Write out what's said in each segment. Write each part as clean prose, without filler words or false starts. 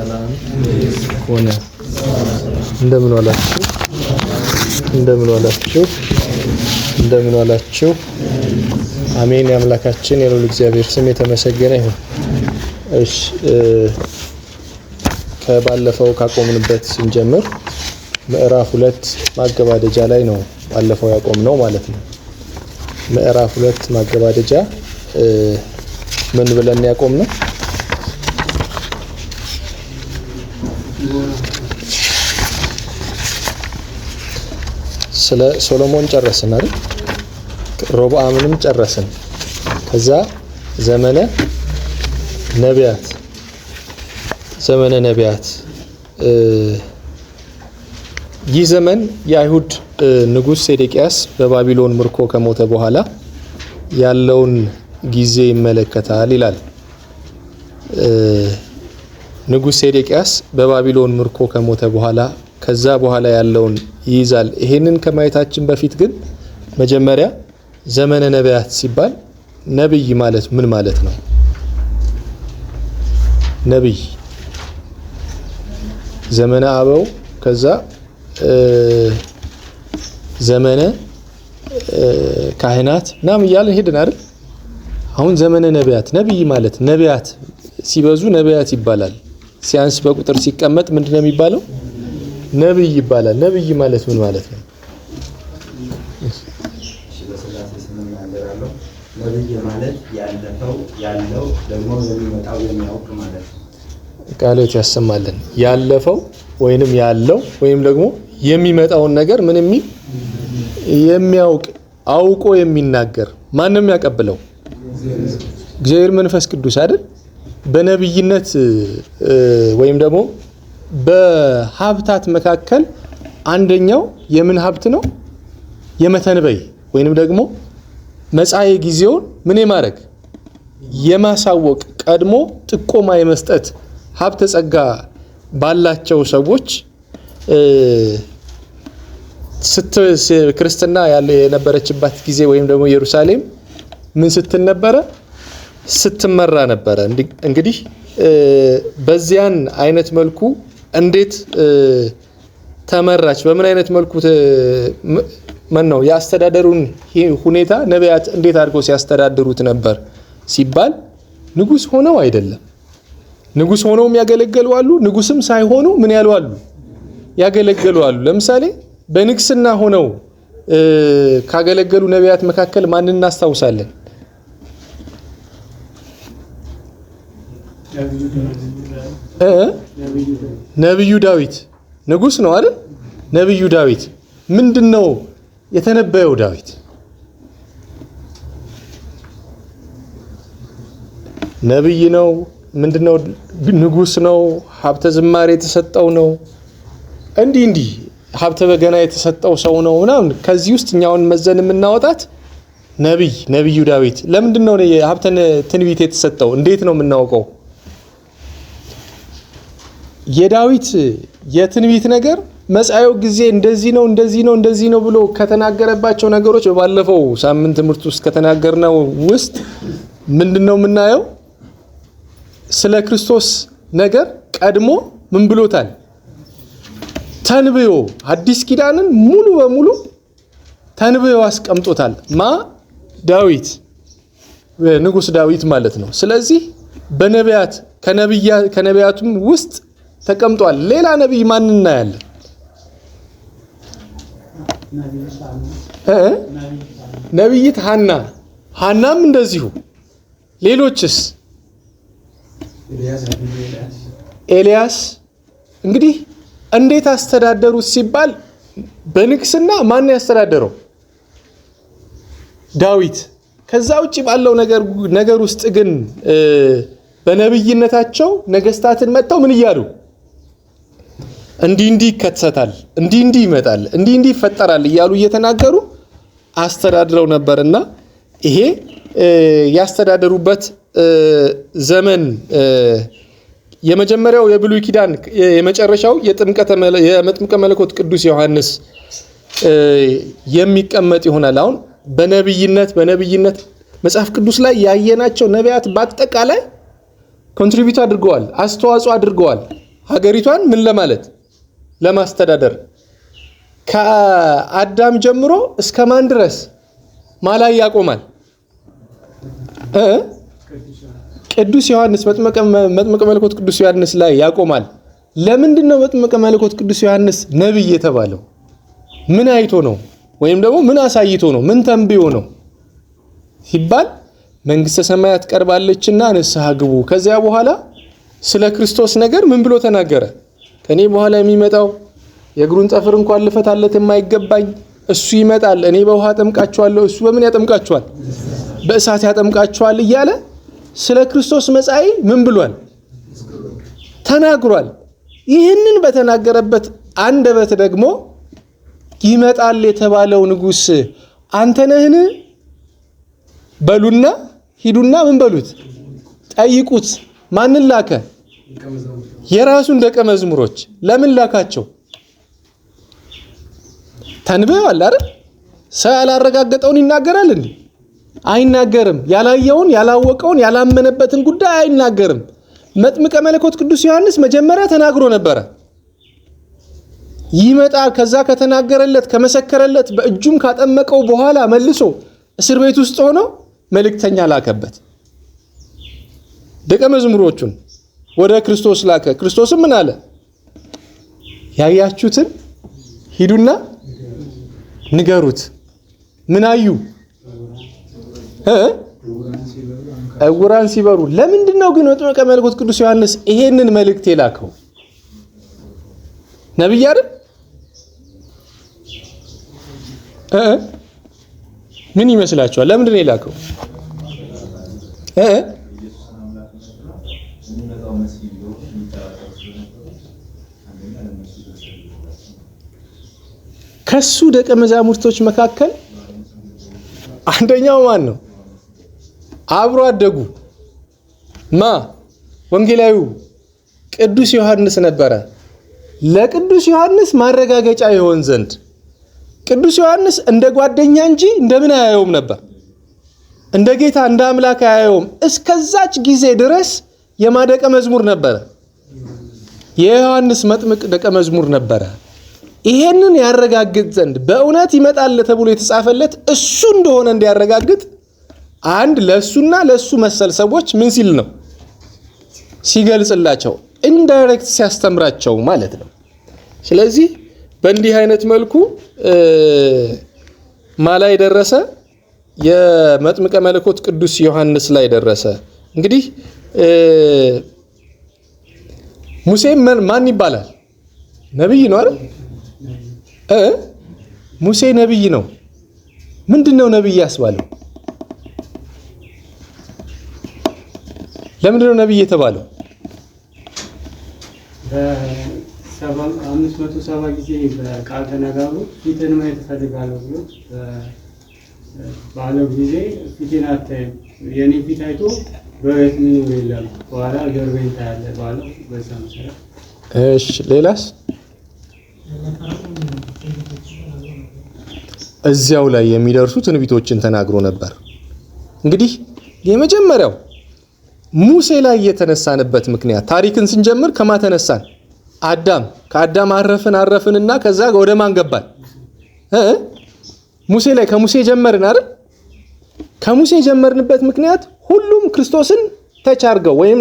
ሰላም ኮነ። እንደምን ዋላችሁ? እንደምን ዋላችሁ? እንደምን ዋላችሁ? አሜን። የአምላካችን የልዑል እግዚአብሔር ስም የተመሰገነ ይሁን። እሺ፣ ከባለፈው ካቆምንበት ስንጀምር ምዕራፍ 2 ማገባደጃ ላይ ነው ባለፈው ያቆምነው ማለት ነው። ምዕራፍ 2 ማገባደጃ ምን ብለን ያቆምነው? ስለ ሶሎሞን ጨረስን አይደል? ሮብዓምንም ጨረስን። ከዛ ዘመነ ነቢያት ዘመነ ነቢያት ይህ ዘመን የአይሁድ ንጉሥ ሴዴቅያስ በባቢሎን ምርኮ ከሞተ በኋላ ያለውን ጊዜ ይመለከታል ይላል። ንጉሥ ሴዴቅያስ በባቢሎን ምርኮ ከሞተ በኋላ ከዛ በኋላ ያለውን ይይዛል። ይሄንን ከማየታችን በፊት ግን መጀመሪያ ዘመነ ነቢያት ሲባል ነብይ ማለት ምን ማለት ነው? ነብይ ዘመነ አበው፣ ከዛ ዘመነ ካህናት ምናምን እያልን ሄድን አይደል? አሁን ዘመነ ነቢያት፣ ነብይ ማለት ነቢያት ሲበዙ ነቢያት ይባላል። ሲያንስ በቁጥር ሲቀመጥ ምንድነው የሚባለው? ነብይ ይባላል። ነብይ ማለት ምን ማለት ነው? እሺ፣ በስላሴ ስም እናገራለሁ። ነብይ ማለት ያለፈው፣ ያለው፣ ደግሞ የሚመጣው የሚያውቅ ማለት ነው። ቃሎት ያሰማልን። ያለፈው ወይንም ያለው ወይም ደግሞ የሚመጣውን ነገር ምን የሚል የሚያውቅ፣ አውቆ የሚናገር። ማንም ያቀብለው እግዚአብሔር መንፈስ ቅዱስ አይደል? በነብይነት ወይም ደግሞ በሀብታት መካከል አንደኛው የምን ሀብት ነው? የመተንበይ ወይንም ደግሞ መጻኤ ጊዜውን ምን የማድረግ፣ የማሳወቅ፣ ቀድሞ ጥቆማ የመስጠት ሀብተ ጸጋ ባላቸው ሰዎች ክርስትና ያለ የነበረችባት ጊዜ ወይም ደግሞ ኢየሩሳሌም ምን ስትል ነበረ? ስትመራ ነበረ። እንግዲህ በዚያን አይነት መልኩ እንዴት ተመራች? በምን አይነት መልኩ ምን ነው የአስተዳደሩን ሁኔታ ነቢያት እንዴት አድርገው ሲያስተዳድሩት ነበር ሲባል ንጉስ ሆነው አይደለም። ንጉስ ሆነው ያገለገሉ አሉ። ንጉስም ሳይሆኑ ምን ያሉ አሉ? ያገለገሉ አሉ። ለምሳሌ በንግስና ሆነው ካገለገሉ ነቢያት መካከል ማንን እናስታውሳለን? ነብዩ ዳዊት ንጉስ ነው አይደል? ነብዩ ዳዊት ምንድነው የተነበየው? ዳዊት ነብይ ነው። ምንድነው? ንጉስ ነው። ሀብተ ዝማሬ የተሰጠው ነው። እንዲህ እንዲህ ሀብተ በገና የተሰጠው ሰው ነው ምናምን። ከዚህ ውስጥ እኛውን መዘን የምናወጣት ነብዩ ዳዊት ለምንድነው ሀብተ ትንቢት የተሰጠው? እንዴት ነው የምናውቀው? የዳዊት የትንቢት ነገር መጻኤው ጊዜ እንደዚህ ነው፣ እንደዚህ ነው፣ እንደዚህ ነው ብሎ ከተናገረባቸው ነገሮች በባለፈው ሳምንት ትምህርት ውስጥ ከተናገርነው ውስጥ ምንድነው የምናየው? ስለ ክርስቶስ ነገር ቀድሞ ምን ብሎታል? ተንብዮ አዲስ ኪዳንን ሙሉ በሙሉ ተንብዮ አስቀምጦታል። ማ ዳዊት፣ ንጉስ ዳዊት ማለት ነው። ስለዚህ በነቢያት ከነቢያቱም ውስጥ ተቀምጧል። ሌላ ነብይ ማን እናያለን? ነብይት ሐና፣ ሐናም እንደዚሁ። ሌሎችስ? ኤልያስ። እንግዲህ እንዴት አስተዳደሩት ሲባል በንግስና ማን ያስተዳደረው? ዳዊት። ከዛ ውጪ ባለው ነገር ውስጥ ግን በነብይነታቸው ነገስታትን መጥተው ምን እያሉ እንዲህ እንዲህ ይከሰታል፣ እንዲህ እንዲህ ይመጣል፣ እንዲህ እንዲህ ይፈጠራል እያሉ እየተናገሩ አስተዳድረው ነበርና ይሄ ያስተዳደሩበት ዘመን የመጀመሪያው የብሉይ ኪዳን የመጨረሻው የመጥምቀ መለኮት ቅዱስ ዮሐንስ የሚቀመጥ ይሆናል። አሁን በነብይነት መጽሐፍ ቅዱስ ላይ ያየናቸው ነቢያት በአጠቃላይ contribute አድርገዋል፣ አስተዋጽኦ አድርገዋል። ሀገሪቷን ምን ለማለት ለማስተዳደር ከአዳም ጀምሮ እስከ ማን ድረስ ማላይ ያቆማል? ቅዱስ ዮሐንስ መጥምቀ መለኮት ቅዱስ ዮሐንስ ላይ ያቆማል። ለምንድን ነው መጥምቀ መለኮት ቅዱስ ዮሐንስ ነብይ የተባለው? ምን አይቶ ነው? ወይም ደግሞ ምን አሳይቶ ነው? ምን ተንብዮ ነው ሲባል መንግስተ ሰማያት ቀርባለችና ንስሐ ግቡ። ከዚያ በኋላ ስለ ክርስቶስ ነገር ምን ብሎ ተናገረ? ከኔ በኋላ የሚመጣው የእግሩን ጠፍር እንኳን ልፈታለት የማይገባኝ እሱ ይመጣል፣ እኔ በውሃ አጠምቃችኋለሁ፣ እሱ በምን ያጠምቃችኋል? በእሳት ያጠምቃችኋል እያለ ስለ ክርስቶስ መጻኢ ምን ብሏል? ተናግሯል። ይህንን በተናገረበት አንደበት ደግሞ ይመጣል የተባለው ንጉስ አንተ ነህን በሉና ሂዱና ምን በሉት ጠይቁት። ማንን ላከ? የራሱን ደቀ መዝሙሮች። ለምን ላካቸው? ተንብየዋል አይደል? ሰው ያላረጋገጠውን ይናገራል እንዴ? አይናገርም። ያላየውን፣ ያላወቀውን፣ ያላመነበትን ጉዳይ አይናገርም። መጥምቀ መለኮት ቅዱስ ዮሐንስ መጀመሪያ ተናግሮ ነበረ። ይመጣል። ከዛ ከተናገረለት ከመሰከረለት በእጁም ካጠመቀው በኋላ መልሶ እስር ቤት ውስጥ ሆኖ መልእክተኛ ላከበት። ደቀ መዝሙሮቹን ወደ ክርስቶስ ላከ። ክርስቶስም ምን አለ? ያያችሁትን ሂዱና ንገሩት። ምን አዩ? ዕውራን ሲበሩ። ለምንድን ነው ግን መጥምቀ መለኮት ቅዱስ ዮሐንስ ይሄንን መልእክት የላከው? ነብይ አይደል? ምን ይመስላችኋል? ለምንድን ነው የላከው? ከሱ ደቀ መዛሙርቶች መካከል አንደኛው ማን ነው? አብሮ አደጉ ማ ወንጌላዊው ቅዱስ ዮሐንስ ነበረ። ለቅዱስ ዮሐንስ ማረጋገጫ ይሆን ዘንድ ቅዱስ ዮሐንስ እንደ ጓደኛ እንጂ እንደምን አያየውም ነበር፣ እንደ ጌታ እንደ አምላክ አያየውም። እስከዛች ጊዜ ድረስ የማ ደቀ መዝሙር ነበረ? የዮሐንስ መጥምቅ ደቀ መዝሙር ነበረ። ይሄንን ያረጋግጥ ዘንድ በእውነት ይመጣል ተብሎ የተጻፈለት እሱ እንደሆነ እንዲያረጋግጥ አንድ ለእሱና ለእሱ መሰል ሰዎች ምን ሲል ነው ሲገልጽላቸው፣ indirect ሲያስተምራቸው ማለት ነው። ስለዚህ በእንዲህ አይነት መልኩ ማላይ ደረሰ፣ የመጥምቀ መለኮት ቅዱስ ዮሐንስ ላይ ደረሰ። እንግዲህ ሙሴ ማን ይባላል? ነብይ ነው አይደል? ሙሴ ነብይ ነው። ምንድን ነው ነብይ ያስባለው? ለምንድን ነው ነብይ የተባለው? በ570 ጊዜ በቃል ተነጋግሮ ፊትን ማየት እፈልጋለሁ ብሎ ባለው ጊዜ ፊቴን አታይም፣ የኔ ፊት አይቶ በሕይወት የሚኖር የለም፣ በኋላ ጀርባዬን ታያለህ ባለው በዛ መሰረት። እሺ ሌላስ? እዚያው ላይ የሚደርሱ ትንቢቶችን ተናግሮ ነበር። እንግዲህ የመጀመሪያው ሙሴ ላይ የተነሳንበት ምክንያት ታሪክን ስንጀምር ከማ ተነሳን? አዳም። ከአዳም አረፍን አረፍንና ከዛ ወደ ማን ገባን? ሙሴ ላይ ከሙሴ ጀመርን አይደል? ከሙሴ ጀመርንበት ምክንያት ሁሉም ክርስቶስን ተች አድርገው ወይም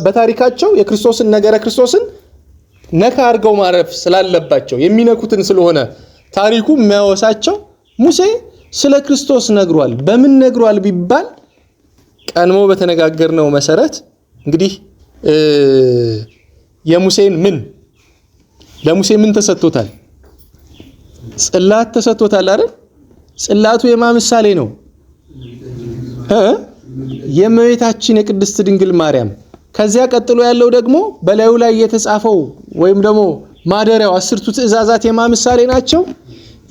በታሪካቸው የክርስቶስን ነገረ ክርስቶስን ነካ አድርገው ማረፍ ስላለባቸው የሚነኩትን ስለሆነ ታሪኩ የሚያወሳቸው ሙሴ ስለ ክርስቶስ ነግሯል። በምን ነግሯል ቢባል ቀድሞ በተነጋገርነው መሰረት እንግዲህ የሙሴን ምን ለሙሴ ምን ተሰጥቶታል? ጽላት ተሰጥቶታል አይደል? ጽላቱ የማ ምሳሌ ነው? የእመቤታችን የቅድስት ድንግል ማርያም። ከዚያ ቀጥሎ ያለው ደግሞ በላዩ ላይ የተጻፈው ወይም ደግሞ ማደሪያው አስርቱ ትእዛዛት የማ ምሳሌ ናቸው?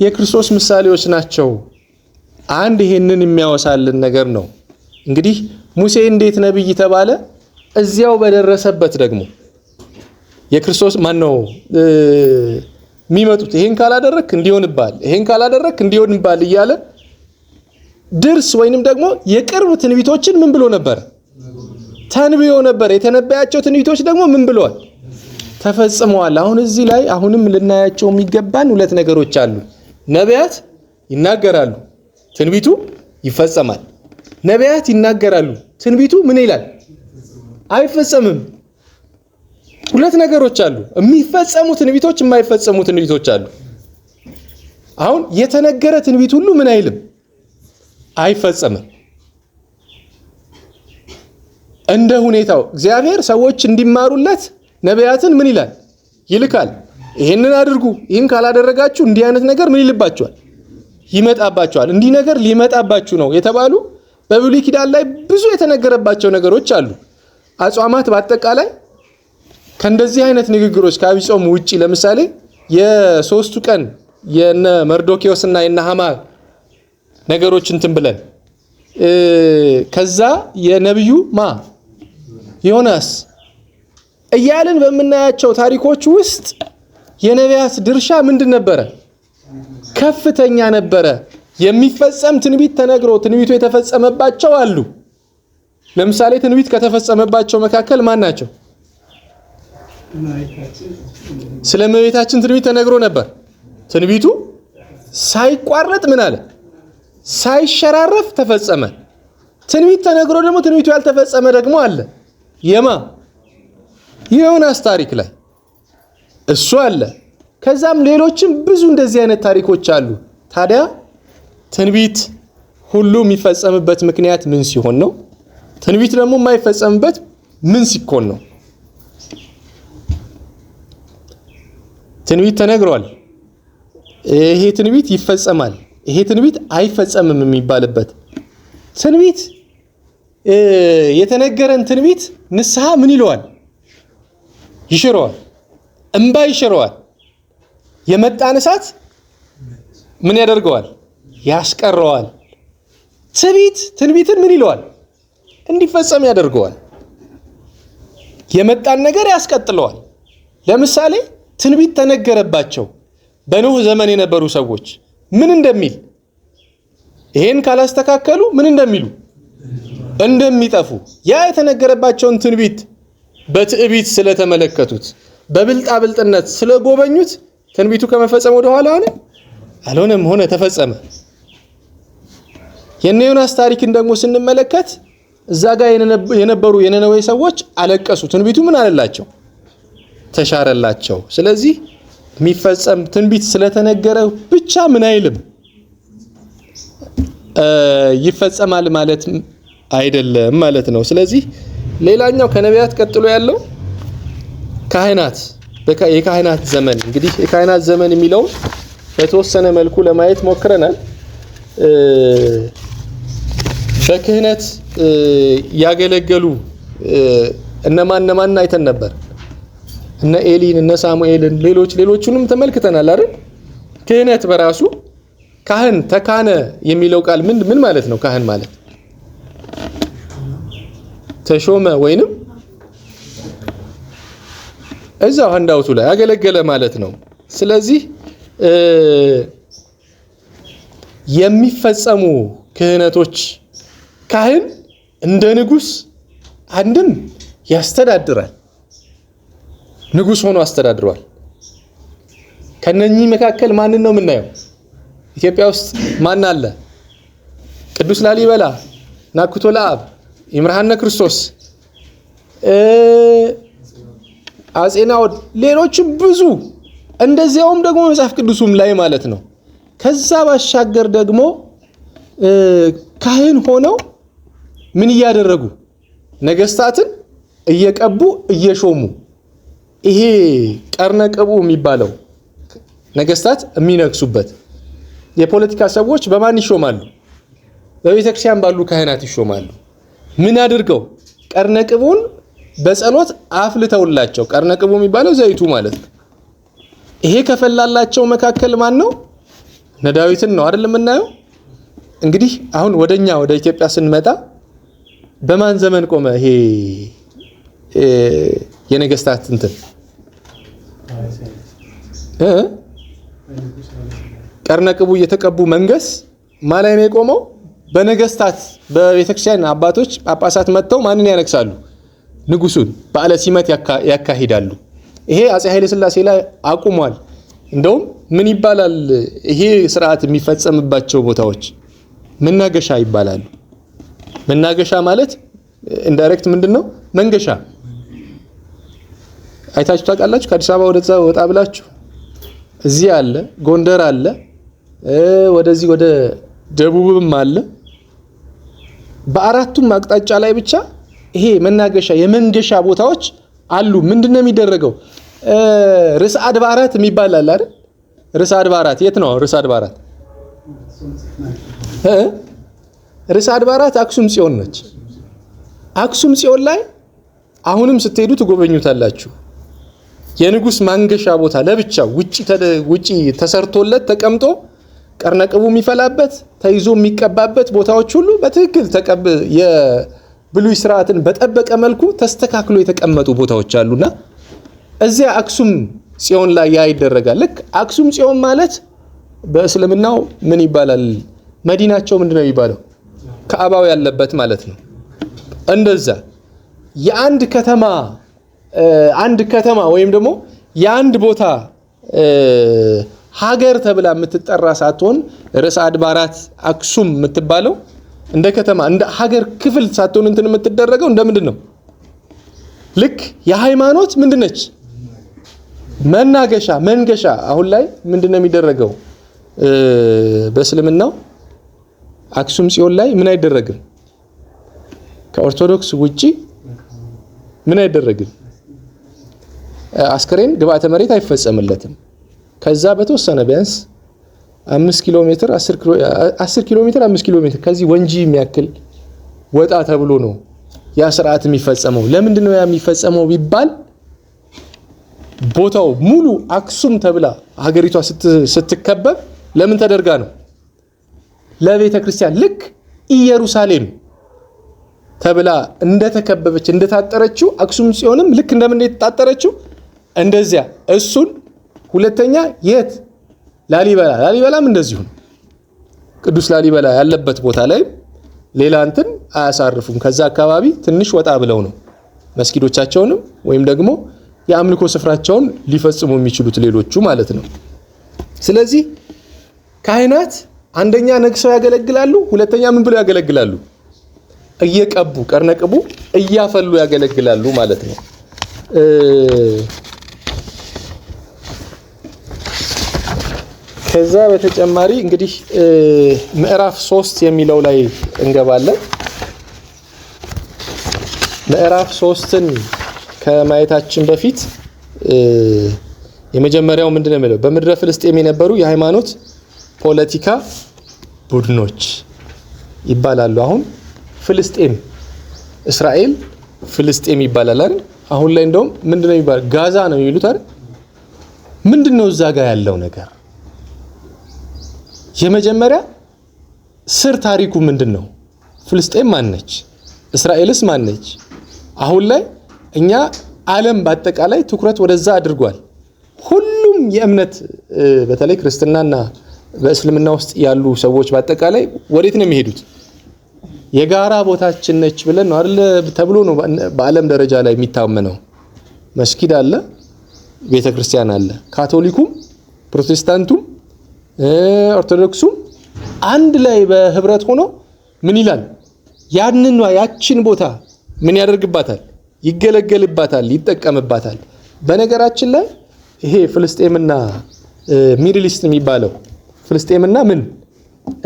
የክርስቶስ ምሳሌዎች ናቸው። አንድ ይሄንን የሚያወሳልን ነገር ነው። እንግዲህ ሙሴ እንዴት ነብይ ተባለ? እዚያው በደረሰበት ደግሞ የክርስቶስ ማን ነው የሚመጡት? ይሄን ካላደረክ እንዲሆንባል፣ ይሄን ካላደረክ እንዲሆንባል እያለ ድርስ ወይንም ደግሞ የቅርብ ትንቢቶችን ምን ብሎ ነበር? ተንብዮ ነበር። የተነበያቸው ትንቢቶች ደግሞ ምን ብለዋል? ተፈጽመዋል። አሁን እዚህ ላይ አሁንም ልናያቸው የሚገባን ሁለት ነገሮች አሉ። ነቢያት ይናገራሉ፣ ትንቢቱ ይፈጸማል። ነቢያት ይናገራሉ፣ ትንቢቱ ምን ይላል? አይፈጸምም። ሁለት ነገሮች አሉ። የሚፈጸሙ ትንቢቶች፣ የማይፈጸሙ ትንቢቶች አሉ። አሁን የተነገረ ትንቢት ሁሉ ምን አይልም? አይፈጸምም። እንደ ሁኔታው እግዚአብሔር ሰዎች እንዲማሩለት ነቢያትን ምን ይላል? ይልካል። ይህንን አድርጉ፣ ይህን ካላደረጋችሁ እንዲህ አይነት ነገር ምን ይልባችኋል? ይመጣባችኋል። እንዲህ ነገር ሊመጣባችሁ ነው የተባሉ በብሉይ ኪዳን ላይ ብዙ የተነገረባቸው ነገሮች አሉ። አጽዋማት በአጠቃላይ ከእንደዚህ አይነት ንግግሮች ከዐቢይ ጾም ውጪ ለምሳሌ የሶስቱ ቀን የነ መርዶኪዎስና የነ ሐማ ነገሮች እንትን ብለን ከዛ የነብዩ ዮናስ እያልን በምናያቸው ታሪኮች ውስጥ የነቢያት ድርሻ ምንድን ነበረ? ከፍተኛ ነበረ። የሚፈጸም ትንቢት ተነግሮ ትንቢቱ የተፈጸመባቸው አሉ። ለምሳሌ ትንቢት ከተፈጸመባቸው መካከል ማን ናቸው? ስለ እመቤታችን ትንቢት ተነግሮ ነበር። ትንቢቱ ሳይቋረጥ ምን አለ? ሳይሸራረፍ ተፈጸመ። ትንቢት ተነግሮ ደግሞ ትንቢቱ ያልተፈጸመ ደግሞ አለ። የማ የዮናስ ታሪክ ላይ እሱ አለ። ከዛም ሌሎችም ብዙ እንደዚህ አይነት ታሪኮች አሉ። ታዲያ ትንቢት ሁሉ የሚፈጸምበት ምክንያት ምን ሲሆን ነው? ትንቢት ደግሞ የማይፈጸምበት ምን ሲኮን ነው? ትንቢት ተነግሯል። ይሄ ትንቢት ይፈጸማል፣ ይሄ ትንቢት አይፈጸምም የሚባልበት ትንቢት የተነገረን ትንቢት ንስሐ ምን ይለዋል? ይሽረዋል። እምባ ይሽረዋል። የመጣን እሳት ምን ያደርገዋል? ያስቀረዋል። ትንቢት ትንቢትን ምን ይለዋል? እንዲፈጸም ያደርገዋል። የመጣን ነገር ያስቀጥለዋል። ለምሳሌ ትንቢት ተነገረባቸው በኖህ ዘመን የነበሩ ሰዎች ምን እንደሚል ይሄን ካላስተካከሉ ምን እንደሚሉ እንደሚጠፉ ያ የተነገረባቸውን ትንቢት በትዕቢት ስለተመለከቱት በብልጣብልጥነት ስለጎበኙት ትንቢቱ ከመፈጸም ወደ ኋላ ሆነ አልሆነም? ሆነ፣ ተፈጸመ። የነ ዮናስ ታሪክን ደግሞ ስንመለከት እዛ ጋር የነበሩ የነነዌ ሰዎች አለቀሱ። ትንቢቱ ምን አለላቸው? ተሻረላቸው። ስለዚህ የሚፈጸም ትንቢት ስለተነገረ ብቻ ምን አይልም ይፈጸማል ማለት አይደለም ማለት ነው። ስለዚህ ሌላኛው ከነቢያት ቀጥሎ ያለው ካህናት፣ የካህናት ዘመን እንግዲህ የካህናት ዘመን የሚለውን በተወሰነ መልኩ ለማየት ሞክረናል። በክህነት ያገለገሉ እነማን እነማን አይተን ነበር? እነ ኤሊን፣ እነ ሳሙኤልን፣ ሌሎቹንም ተመልክተናል አይደል? ክህነት በራሱ ካህን ተካነ የሚለው ቃል ምን ምን ማለት ነው? ካህን ማለት ተሾመ ወይንም እዛው handout ኡ ላይ አገለገለ ማለት ነው። ስለዚህ የሚፈጸሙ ክህነቶች ካህን እንደ ንጉስ አንድም ያስተዳድራል፣ ንጉስ ሆኖ አስተዳድሯል። ከነኚህ መካከል ማንን ነው የምናየው? ኢትዮጵያ ውስጥ ማን አለ? ቅዱስ ላሊበላ፣ ናኩቶ ለአብ፣ ይምርሃነ ክርስቶስ፣ አፄ ናዖድ፣ ሌሎችም ብዙ እንደዚያውም ደግሞ መጽሐፍ ቅዱሱም ላይ ማለት ነው። ከዛ ባሻገር ደግሞ ካህን ሆነው ምን እያደረጉ ነገስታትን እየቀቡ እየሾሙ፣ ይሄ ቀርነ ቅቡ የሚባለው ነገስታት የሚነግሱበት የፖለቲካ ሰዎች በማን ይሾማሉ? በቤተክርስቲያን ባሉ ካህናት ይሾማሉ። ምን አድርገው ቀርነ ቅቡን በጸሎት አፍልተውላቸው፣ ቀርነ ቅቡ የሚባለው ዘይቱ ማለት ነው። ይሄ ከፈላላቸው መካከል ማን ነው? እነ ዳዊትን ነው አይደል የምናየው? እንግዲህ አሁን ወደኛ ወደ ኢትዮጵያ ስንመጣ በማን ዘመን ቆመ ይሄ የነገስታት እንትን ቀርነ ቅቡ እየተቀቡ መንገስ ማ ላይ ነው የቆመው? በነገስታት በቤተክርስቲያን አባቶች ጳጳሳት መጥተው ማንን ያነግሳሉ? ንጉሱን በዓለ ሲመት ያካሂዳሉ። ይሄ አፄ ኃይለ ሥላሴ ላይ አቁሟል። እንደውም ምን ይባላል? ይሄ ስርዓት የሚፈጸምባቸው ቦታዎች መናገሻ ይባላሉ። መናገሻ ማለት indirect ምንድን ነው? መንገሻ አይታችሁ ታውቃላችሁ? ከአዲስ አበባ ወደዛ ወጣ ብላችሁ እዚህ አለ፣ ጎንደር አለ፣ ወደዚህ ወደ ደቡብም አለ። በአራቱም አቅጣጫ ላይ ብቻ ይሄ መናገሻ የመንገሻ ቦታዎች አሉ። ምንድነው የሚደረገው? ርዕሰ አድባራት የሚባል አለ አይደል? ርዕሰ አድባራት የት ነው? ርዕሰ አድባራት ርዕሰ አድባራት አክሱም ጽዮን ነች። አክሱም ጽዮን ላይ አሁንም ስትሄዱ ትጎበኙታላችሁ። የንጉስ ማንገሻ ቦታ ለብቻ ውጪ ተሰርቶለት ተቀምጦ ቀርነቅቡ የሚፈላበት ተይዞ የሚቀባበት ቦታዎች ሁሉ በትክክል የብሉይ ስርዓትን በጠበቀ መልኩ ተስተካክሎ የተቀመጡ ቦታዎች አሉና እዚያ አክሱም ጽዮን ላይ ያ ይደረጋል። ልክ አክሱም ጽዮን ማለት በእስልምናው ምን ይባላል? መዲናቸው ምንድነው የሚባለው? ከአባው ያለበት ማለት ነው። እንደዛ የአንድ ከተማ አንድ ከተማ ወይም ደግሞ የአንድ ቦታ ሀገር ተብላ የምትጠራ ሳትሆን ርዕሰ አድባራት አክሱም የምትባለው እንደ ከተማ እንደ ሀገር ክፍል ሳትሆን እንትን የምትደረገው እንደ ምንድን ነው? ልክ የሃይማኖት ምንድን ነች? መናገሻ መንገሻ። አሁን ላይ ምንድን ነው የሚደረገው? በእስልምናው አክሱም ጽዮን ላይ ምን አይደረግም? ከኦርቶዶክስ ውጪ ምን አይደረግም? አስከሬን ግብአተ መሬት አይፈጸምለትም። ከዛ በተወሰነ ቢያንስ 5 ኪሎ ሜትር 10 ኪሎ ሜትር 5 ኪሎ ሜትር ከዚህ ወንጂ የሚያክል ወጣ ተብሎ ነው ያ ስርዓት የሚፈጸመው። ለምንድን ነው ያ የሚፈጸመው ቢባል ቦታው ሙሉ አክሱም ተብላ ሀገሪቷ ስትከበብ ለምን ተደርጋ ነው? ለቤተ ክርስቲያን ልክ ኢየሩሳሌም ተብላ እንደተከበበች እንደታጠረችው አክሱም ጽዮንም ልክ እንደምን የተጣጠረችው እንደዚያ እሱን። ሁለተኛ የት ላሊበላ፣ ላሊበላም እንደዚሁ ነው። ቅዱስ ላሊበላ ያለበት ቦታ ላይ ሌላ እንትን አያሳርፉም። ከዛ አካባቢ ትንሽ ወጣ ብለው ነው መስጊዶቻቸውንም ወይም ደግሞ የአምልኮ ስፍራቸውን ሊፈጽሙ የሚችሉት ሌሎቹ ማለት ነው። ስለዚህ ካህናት አንደኛ ነግሰው ያገለግላሉ፣ ሁለተኛ ምን ብለው ያገለግላሉ? እየቀቡ ቀርነቅቡ እያፈሉ ያገለግላሉ ማለት ነው። ከዛ በተጨማሪ እንግዲህ ምዕራፍ 3 የሚለው ላይ እንገባለን። ምዕራፍ 3ን ከማየታችን በፊት የመጀመሪያው ምንድነው የሚለው? በምድረ ፍልስጤም የነበሩ የሃይማኖት ፖለቲካ ቡድኖች ይባላሉ። አሁን ፍልስጤም እስራኤል ፍልስጤም ይባላል አይደል? አሁን ላይ እንደውም ምንድነው የሚባለው? ጋዛ ነው የሚሉት አይደል? ምንድነው እዛ ጋር ያለው ነገር? የመጀመሪያ ስር ታሪኩ ምንድነው? ፍልስጤም ማነች? እስራኤልስ ማነች? አሁን ላይ እኛ ዓለም በአጠቃላይ ትኩረት ወደዛ አድርጓል። ሁሉም የእምነት በተለይ ክርስትናና በእስልምና ውስጥ ያሉ ሰዎች በአጠቃላይ ወዴት ነው የሚሄዱት? የጋራ ቦታችን ነች ብለን ነው አይደል ተብሎ ነው በዓለም ደረጃ ላይ የሚታመነው። መስጊድ አለ፣ ቤተክርስቲያን አለ። ካቶሊኩም ፕሮቴስታንቱም ኦርቶዶክሱም አንድ ላይ በህብረት ሆኖ ምን ይላል? ያንን ያችን ቦታ ምን ያደርግባታል? ይገለገልባታል፣ ይጠቀምባታል። በነገራችን ላይ ይሄ ፍልስጤምና Middle East የሚባለው ፍልስጤምና ምን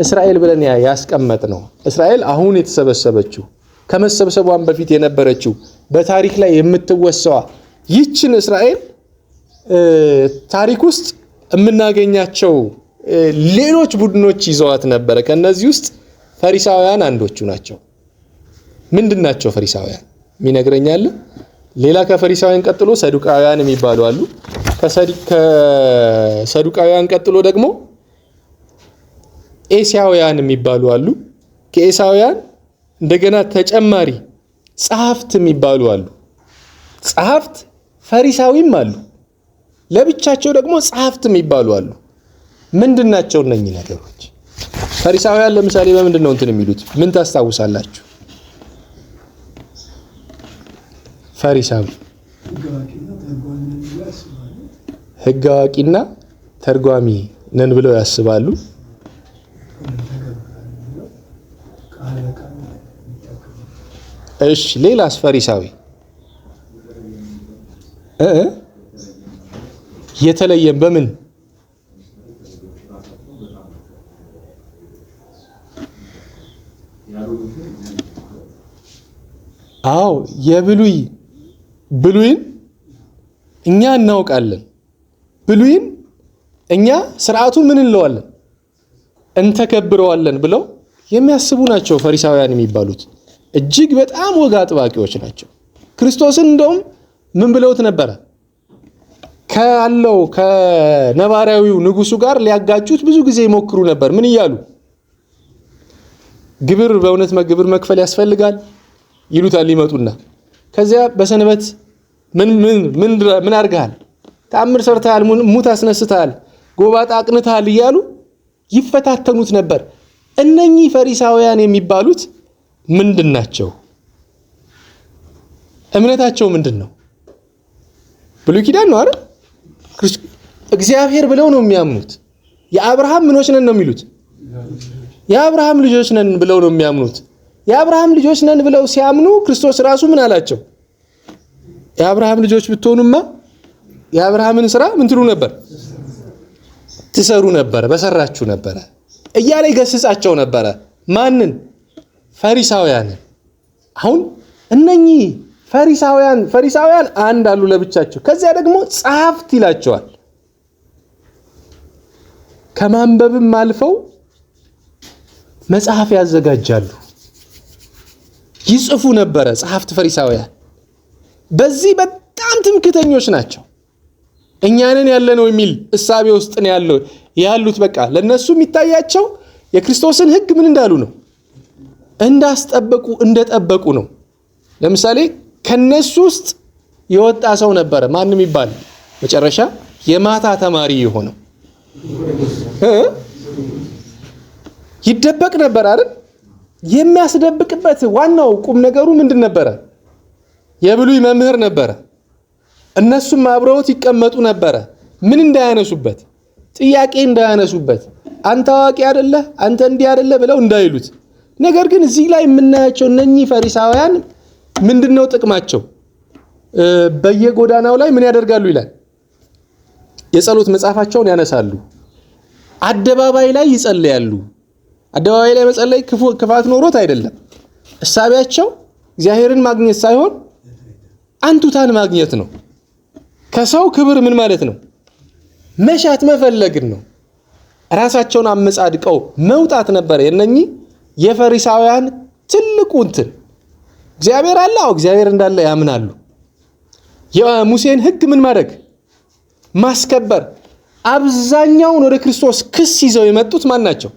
እስራኤል ብለን ያስቀመጥ ነው። እስራኤል አሁን የተሰበሰበችው ከመሰብሰቧን በፊት የነበረችው በታሪክ ላይ የምትወሰዋ ይችን እስራኤል ታሪክ ውስጥ የምናገኛቸው ሌሎች ቡድኖች ይዘዋት ነበረ። ከነዚህ ውስጥ ፈሪሳውያን አንዶቹ ናቸው። ምንድን ናቸው ፈሪሳውያን የሚነግረኝ አለ? ሌላ ከፈሪሳውያን ቀጥሎ ሰዱቃውያን የሚባሉ አሉ። ከሰዱቃውያን ቀጥሎ ደግሞ ኤስያውያን የሚባሉ አሉ። ከኤሳውያን እንደገና ተጨማሪ ጸሐፍት የሚባሉ አሉ። ጸሐፍት ፈሪሳዊም አሉ። ለብቻቸው ደግሞ ጸሐፍት የሚባሉ አሉ። ምንድናቸው እነኚህ ነገሮች? ፈሪሳውያን ለምሳሌ በምንድን ነው እንትን የሚሉት? ምን ታስታውሳላችሁ? ፈሪሳዊ ሕግ አዋቂና ተርጓሚ ነን ብለው ያስባሉ። እሺ ሌላስ? ፈሪሳዊ የተለየም በምን? አዎ የብሉይ ብሉይን እኛ እናውቃለን። ብሉይን እኛ ስርዓቱን ምን እንለዋለን? እንተከብረዋለን ብለው የሚያስቡ ናቸው ፈሪሳውያን የሚባሉት። እጅግ በጣም ወግ አጥባቂዎች ናቸው። ክርስቶስን እንደውም ምን ብለውት ነበረ? ካለው ከነባራዊው ንጉሱ ጋር ሊያጋጩት ብዙ ጊዜ ይሞክሩ ነበር። ምን እያሉ? ግብር በእውነት ግብር መክፈል ያስፈልጋል ይሉታል ይመጡና፣ ከዚያ በሰንበት ምን ምን ምን ምን አድርገሃል? ተአምር ሰርተሃል፣ ሙት አስነስተሃል፣ ጎባጣ አቅንተሃል እያሉ ይፈታተኑት ነበር። እነኚህ ፈሪሳውያን የሚባሉት ምንድን ናቸው? እምነታቸው ምንድን ነው? ብሉይ ኪዳን ነው አይደል? እግዚአብሔር ብለው ነው የሚያምኑት። የአብርሃም ምኖች ነን ነው የሚሉት። የአብርሃም ልጆች ነን ብለው ነው የሚያምኑት። የአብርሃም ልጆች ነን ብለው ሲያምኑ ክርስቶስ ራሱ ምን አላቸው? የአብርሃም ልጆች ብትሆኑማ የአብርሃምን ስራ ምን ትሉ ነበር? ትሰሩ ነበረ፣ በሰራችሁ ነበረ እያለ ይገስጻቸው ነበረ። ማንን? ፈሪሳውያንን። አሁን እነኚህ ፈሪሳውያን አንድ አሉ ለብቻቸው። ከዚያ ደግሞ ጸሐፍት ይላቸዋል። ከማንበብም አልፈው መጽሐፍ ያዘጋጃሉ፣ ይጽፉ ነበረ ጸሐፍት ፈሪሳውያን። በዚህ በጣም ትምክተኞች ናቸው። እኛንን ያለነው የሚል እሳቤ ውስጥ ነው ያሉት። በቃ ለነሱ የሚታያቸው የክርስቶስን ሕግ ምን እንዳሉ ነው፣ እንዳስጠበቁ እንደጠበቁ ነው። ለምሳሌ ከነሱ ውስጥ የወጣ ሰው ነበረ፣ ማንም ይባል መጨረሻ የማታ ተማሪ የሆነው ይደበቅ ነበር አይደል? የሚያስደብቅበት ዋናው ቁም ነገሩ ምንድን ነበረ? የብሉይ መምህር ነበረ። እነሱም አብረውት ይቀመጡ ነበረ። ምን እንዳያነሱበት፣ ጥያቄ እንዳያነሱበት፣ አንተ አዋቂ አይደለህ፣ አንተ እንዲህ አይደለህ ብለው እንዳይሉት። ነገር ግን እዚህ ላይ የምናያቸው እነኚህ ፈሪሳውያን ምንድነው ጥቅማቸው? በየጎዳናው ላይ ምን ያደርጋሉ ይላል? የጸሎት መጽሐፋቸውን ያነሳሉ። አደባባይ ላይ ይጸልያሉ። አደባባይ ላይ መጸለይ ክፋት ኖሮት አይደለም። እሳቢያቸው እግዚአብሔርን ማግኘት ሳይሆን አንቱታን ማግኘት ነው። ከሰው ክብር ምን ማለት ነው? መሻት መፈለግን ነው። ራሳቸውን አመጻድቀው መውጣት ነበረ የነኚህ የፈሪሳውያን ትልቁ እንትን። እግዚአብሔር አለ፣ አዎ እግዚአብሔር እንዳለ ያምናሉ። የሙሴን ሕግ ምን ማድረግ ማስከበር። አብዛኛውን ወደ ክርስቶስ ክስ ይዘው የመጡት ማን ናቸው?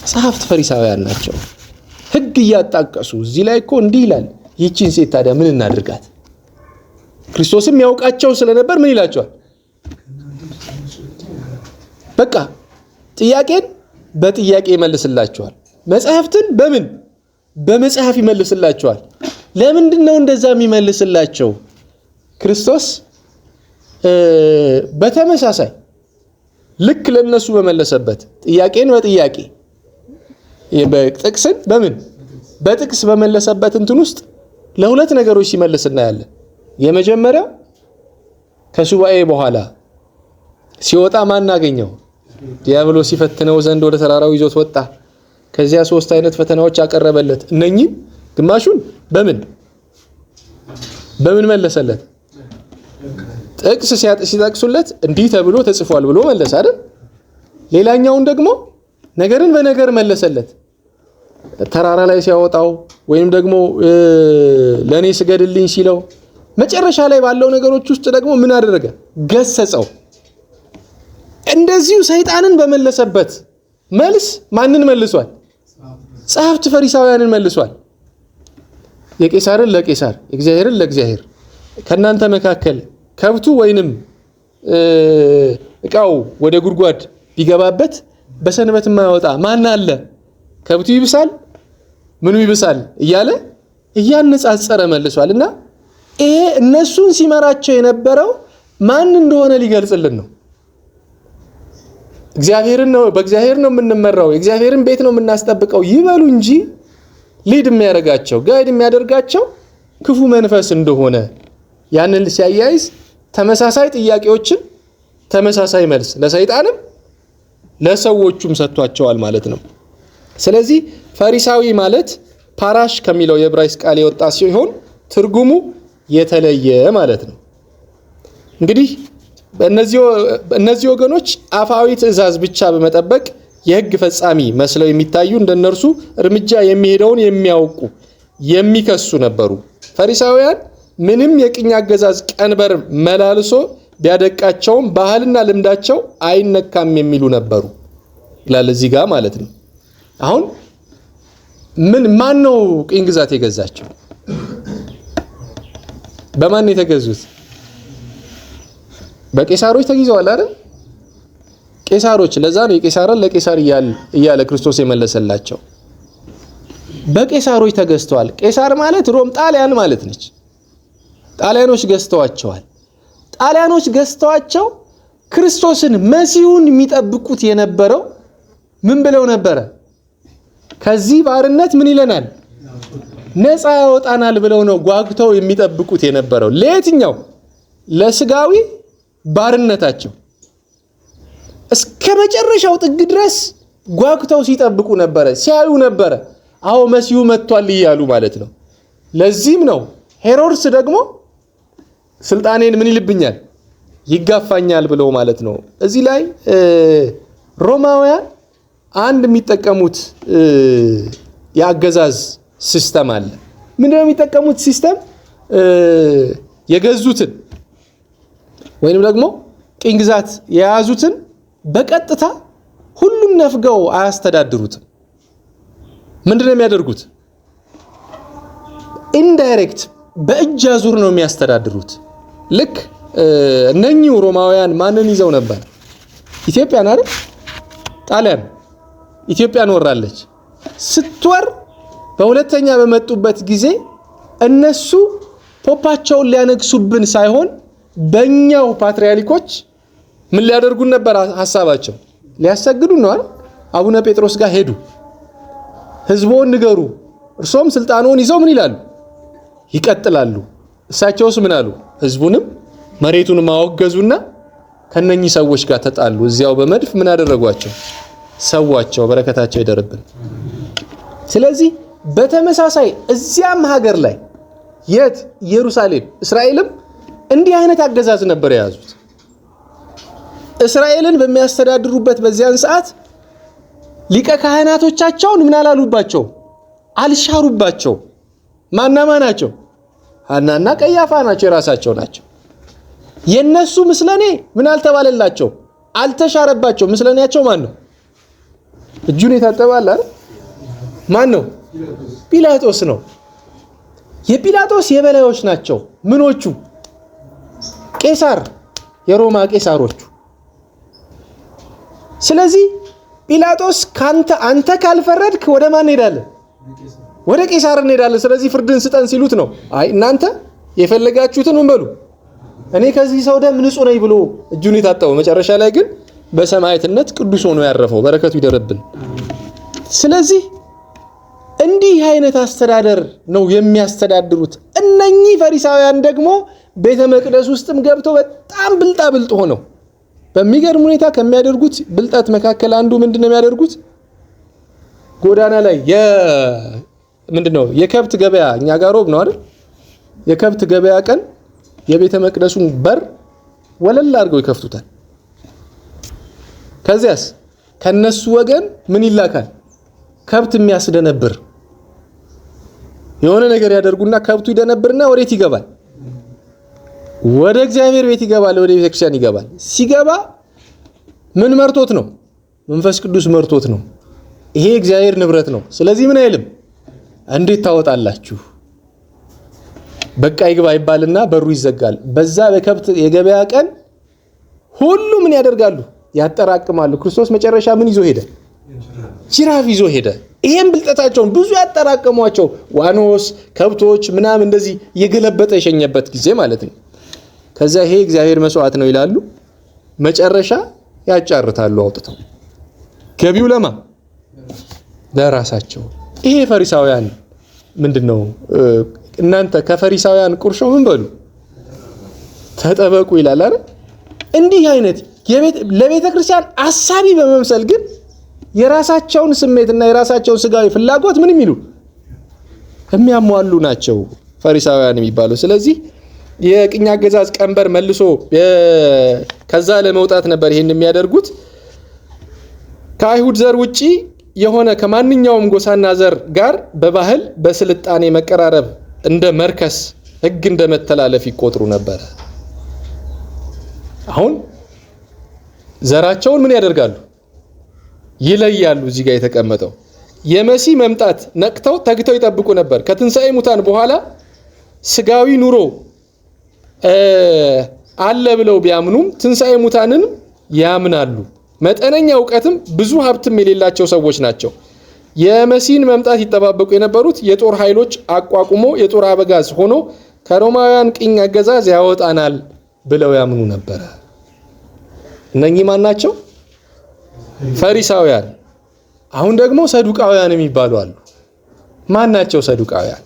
ጸሐፍት ፈሪሳውያን ናቸው። ሕግ እያጣቀሱ እዚህ ላይ እኮ እንዲህ ይላል፣ ይህቺን ሴት ታዲያ ምን እናድርጋት? ክርስቶስም ያውቃቸው ስለነበር ምን ይላቸዋል? በቃ ጥያቄን በጥያቄ ይመልስላቸዋል። መጽሐፍትን በምን በመጽሐፍ ይመልስላቸዋል። ለምንድን ነው እንደዛ የሚመልስላቸው? ክርስቶስ በተመሳሳይ ልክ ለነሱ በመለሰበት ጥያቄን በጥያቄ ጥቅስን በምን በጥቅስ በመለሰበት እንትን ውስጥ ለሁለት ነገሮች ሲመልስ እናያለን። የመጀመሪያው ከሱባኤ በኋላ ሲወጣ ማን አገኘው? ዲያብሎስ ሲፈትነው ዘንድ ወደ ተራራው ይዞት ወጣ። ከዚያ ሶስት አይነት ፈተናዎች አቀረበለት። እነኚህም ግማሹን በምን በምን መለሰለት? ጥቅስ ሲጠቅሱለት እንዲህ ተብሎ ተጽፏል ብሎ መለሰ አይደል? ሌላኛውን ደግሞ ነገርን በነገር መለሰለት። ተራራ ላይ ሲያወጣው ወይም ደግሞ ለኔ ስገድልኝ ሲለው መጨረሻ ላይ ባለው ነገሮች ውስጥ ደግሞ ምን አደረገ? ገሰጸው። እንደዚሁ ሰይጣንን በመለሰበት መልስ ማንን መልሷል? ጸሐፍት ፈሪሳውያንን መልሷል። የቄሳርን ለቄሳር የእግዚአብሔርን ለእግዚአብሔር፣ ከእናንተ መካከል ከብቱ ወይንም እቃው ወደ ጉድጓድ ቢገባበት በሰንበት የማያወጣ ማን አለ? ከብቱ ይብሳል ምኑ ይብሳል እያለ እያነጻጸረ መልሷል። እና ይሄ እነሱን ሲመራቸው የነበረው ማን እንደሆነ ሊገልጽልን ነው። እግዚአብሔርን ነው፣ በእግዚአብሔር ነው የምንመራው፣ የእግዚአብሔርን ቤት ነው የምናስጠብቀው ይበሉ እንጂ lead የሚያደርጋቸው፣ guide የሚያደርጋቸው ክፉ መንፈስ እንደሆነ ያንን ሲያያይዝ ተመሳሳይ ጥያቄዎችን ተመሳሳይ መልስ ለሰይጣንም ለሰዎቹም ሰጥቷቸዋል ማለት ነው። ስለዚህ ፈሪሳዊ ማለት ፓራሽ ከሚለው የዕብራይስጥ ቃል የወጣ ሲሆን ትርጉሙ የተለየ ማለት ነው። እንግዲህ እነዚህ ወገኖች አፋዊ ትእዛዝ ብቻ በመጠበቅ የሕግ ፈጻሚ መስለው የሚታዩ፣ እንደነርሱ እርምጃ የሚሄደውን የሚያውቁ፣ የሚከሱ ነበሩ። ፈሪሳውያን ምንም የቅኝ አገዛዝ ቀንበር መላልሶ ቢያደቃቸውም ባህልና ልምዳቸው አይነካም የሚሉ ነበሩ ይላል እዚህ ጋር ማለት ነው። አሁን ምን ማን ነው ቅኝ ግዛት የገዛቸው? በማን ነው የተገዙት? በቄሳሮች ተጊዘዋል አይደል? ቄሳሮች። ለዛ ነው የቄሳርን ለቄሳር እያለ ክርስቶስ የመለሰላቸው። በቄሳሮች ተገዝተዋል። ቄሳር ማለት ሮም፣ ጣሊያን ማለት ነች። ጣሊያኖች ገዝተዋቸዋል። ጣሊያኖች ገዝተዋቸው ክርስቶስን መሲሁን የሚጠብቁት የነበረው ምን ብለው ነበረ? ከዚህ ባርነት ምን ይለናል? ነፃ ያወጣናል ብለው ነው ጓጉተው የሚጠብቁት የነበረው። ለየትኛው? ለስጋዊ ባርነታቸው እስከ መጨረሻው ጥግ ድረስ ጓጉተው ሲጠብቁ ነበረ፣ ሲያዩ ነበረ። አዎ፣ መሲሁ መጥቷል እያሉ ማለት ነው። ለዚህም ነው ሄሮድስ ደግሞ ስልጣኔን ምን ይልብኛል፣ ይጋፋኛል ብለው ማለት ነው። እዚህ ላይ ሮማውያን አንድ የሚጠቀሙት የአገዛዝ system አለ። ምንድነው የሚጠቀሙት system? የገዙትን ወይንም ደግሞ ቅኝ ግዛት የያዙትን በቀጥታ ሁሉም ነፍገው አያስተዳድሩትም። ምንድነው የሚያደርጉት? Indirect፣ በእጅ አዙር ነው የሚያስተዳድሩት። ልክ እነኚሁ ሮማውያን ማንን ይዘው ነበር? ኢትዮጵያን አይደል? ጣሊያን ኢትዮጵያን ወራለች። ስትወር በሁለተኛ በመጡበት ጊዜ እነሱ ፖፓቸውን ሊያነግሱብን ሳይሆን በእኛው ፓትርያርኮች ምን ሊያደርጉን ነበር ሀሳባቸው? ሊያሰግዱን ነው አይደል? አቡነ ጴጥሮስ ጋር ሄዱ። ህዝቦን ንገሩ፣ እርሶም ስልጣኑን ይዘው ምን ይላሉ? ይቀጥላሉ። እሳቸውስ ምን አሉ? ህዝቡንም መሬቱን ማወገዙና ከነኚህ ሰዎች ጋር ተጣሉ። እዚያው በመድፍ ምን አደረጓቸው? ሰዋቸው። በረከታቸው ይደርብን። ስለዚህ በተመሳሳይ እዚያም ሀገር ላይ፣ የት? ኢየሩሳሌም፣ እስራኤልም እንዲህ አይነት አገዛዝ ነበር የያዙት። እስራኤልን በሚያስተዳድሩበት በዚያን ሰዓት ሊቀ ካህናቶቻቸውን ምን አላሉባቸው? አልሻሩባቸው። ማናማ ናቸው? ሐናና ቀያፋ ናቸው፣ የራሳቸው ናቸው። የነሱ ምስለኔ ምን አልተባለላቸው? አልተሻረባቸው። ምስለኔያቸው ማን ነው? እጁን የታጠበ አለ አይደል? ማን ነው? ጲላጦስ ነው። የጲላጦስ የበላዮች ናቸው። ምኖቹ? ቄሳር፣ የሮማ ቄሳሮቹ። ስለዚህ ጲላጦስ ካንተ አንተ ካልፈረድክ ወደ ማን እንሄዳለን? ወደ ቄሳር እንሄዳለን። ስለዚህ ፍርድን ስጠን ሲሉት ነው፣ አይ፣ እናንተ የፈለጋችሁትን ምን በሉ፣ እኔ ከዚህ ሰው ደም ንጹህ ነኝ ብሎ እጁን የታጠበው። መጨረሻ ላይ ግን በሰማዕትነት ቅዱስ ሆኖ ያረፈው፣ በረከቱ ይደረብን። ስለዚህ እንዲህ አይነት አስተዳደር ነው የሚያስተዳድሩት። እነኚህ ፈሪሳውያን ደግሞ ቤተ መቅደስ ውስጥም ገብተው በጣም ብልጣ ብልጥ ሆነው በሚገርም ሁኔታ ከሚያደርጉት ብልጠት መካከል አንዱ ምንድን ነው የሚያደርጉት? ጎዳና ላይ ምንድን ነው የከብት ገበያ፣ እኛ ጋር ሮብ ነው አይደል? የከብት ገበያ ቀን የቤተ መቅደሱን በር ወለል አድርገው ይከፍቱታል። ከዚያስ ከነሱ ወገን ምን ይላካል? ከብት የሚያስደነብር የሆነ ነገር ያደርጉና ከብቱ ይደነብርና ወዴት ይገባል? ወደ እግዚአብሔር ቤት ይገባል፣ ወደ ቤተክርስቲያን ይገባል። ሲገባ ምን መርቶት ነው? መንፈስ ቅዱስ መርቶት ነው። ይሄ እግዚአብሔር ንብረት ነው። ስለዚህ ምን አይልም፣ እንዴት ታወጣላችሁ? በቃ ይግባ ይባልና በሩ ይዘጋል። በዛ በከብት የገበያ ቀን ሁሉ ምን ያደርጋሉ? ያጠራቅማሉ። ክርስቶስ መጨረሻ ምን ይዞ ሄደ? ጅራፍ ይዞ ሄደ። ይሄን ብልጠታቸውን ብዙ ያጠራቀሟቸው ዋኖስ፣ ከብቶች ምናምን እንደዚህ እየገለበጠ የሸኘበት ጊዜ ማለት ነው። ከዛ ይሄ እግዚአብሔር መስዋዕት ነው ይላሉ። መጨረሻ ያጫርታሉ አውጥተው። ገቢው ለማ ለራሳቸው። ይሄ ፈሪሳውያን ምንድን ነው? እናንተ ከፈሪሳውያን ቁርሾ ምን በሉ ተጠበቁ ይላል አይደል? እንዲህ አይነት ለቤተ ክርስቲያን አሳቢ በመምሰል ግን የራሳቸውን ስሜትና የራሳቸውን ስጋዊ ፍላጎት ምን የሚሉ የሚያሟሉ ናቸው ፈሪሳውያን የሚባሉ። ስለዚህ የቅኝ አገዛዝ ቀንበር መልሶ ከዛ ለመውጣት ነበር ይሄን የሚያደርጉት። ከአይሁድ ዘር ውጪ የሆነ ከማንኛውም ጎሳና ዘር ጋር በባህል በስልጣኔ መቀራረብ እንደ መርከስ፣ ሕግ እንደ መተላለፍ ይቆጥሩ ነበረ። አሁን ዘራቸውን ምን ያደርጋሉ? ይለያሉ። እዚህ ጋር የተቀመጠው የመሲህ መምጣት ነቅተው ተግተው ይጠብቁ ነበር። ከትንሣኤ ሙታን በኋላ ስጋዊ ኑሮ አለ ብለው ቢያምኑም ትንሣኤ ሙታንን ያምናሉ። መጠነኛ እውቀትም ብዙ ሀብትም የሌላቸው ሰዎች ናቸው። የመሲህን መምጣት ይጠባበቁ የነበሩት የጦር ኃይሎች አቋቁሞ የጦር አበጋዝ ሆኖ ከሮማውያን ቅኝ አገዛዝ ያወጣናል ብለው ያምኑ ነበረ። እነኚህ ማን ናቸው? ፈሪሳውያን። አሁን ደግሞ ሰዱቃውያን የሚባሉ አሉ። ማን ናቸው ሰዱቃውያን?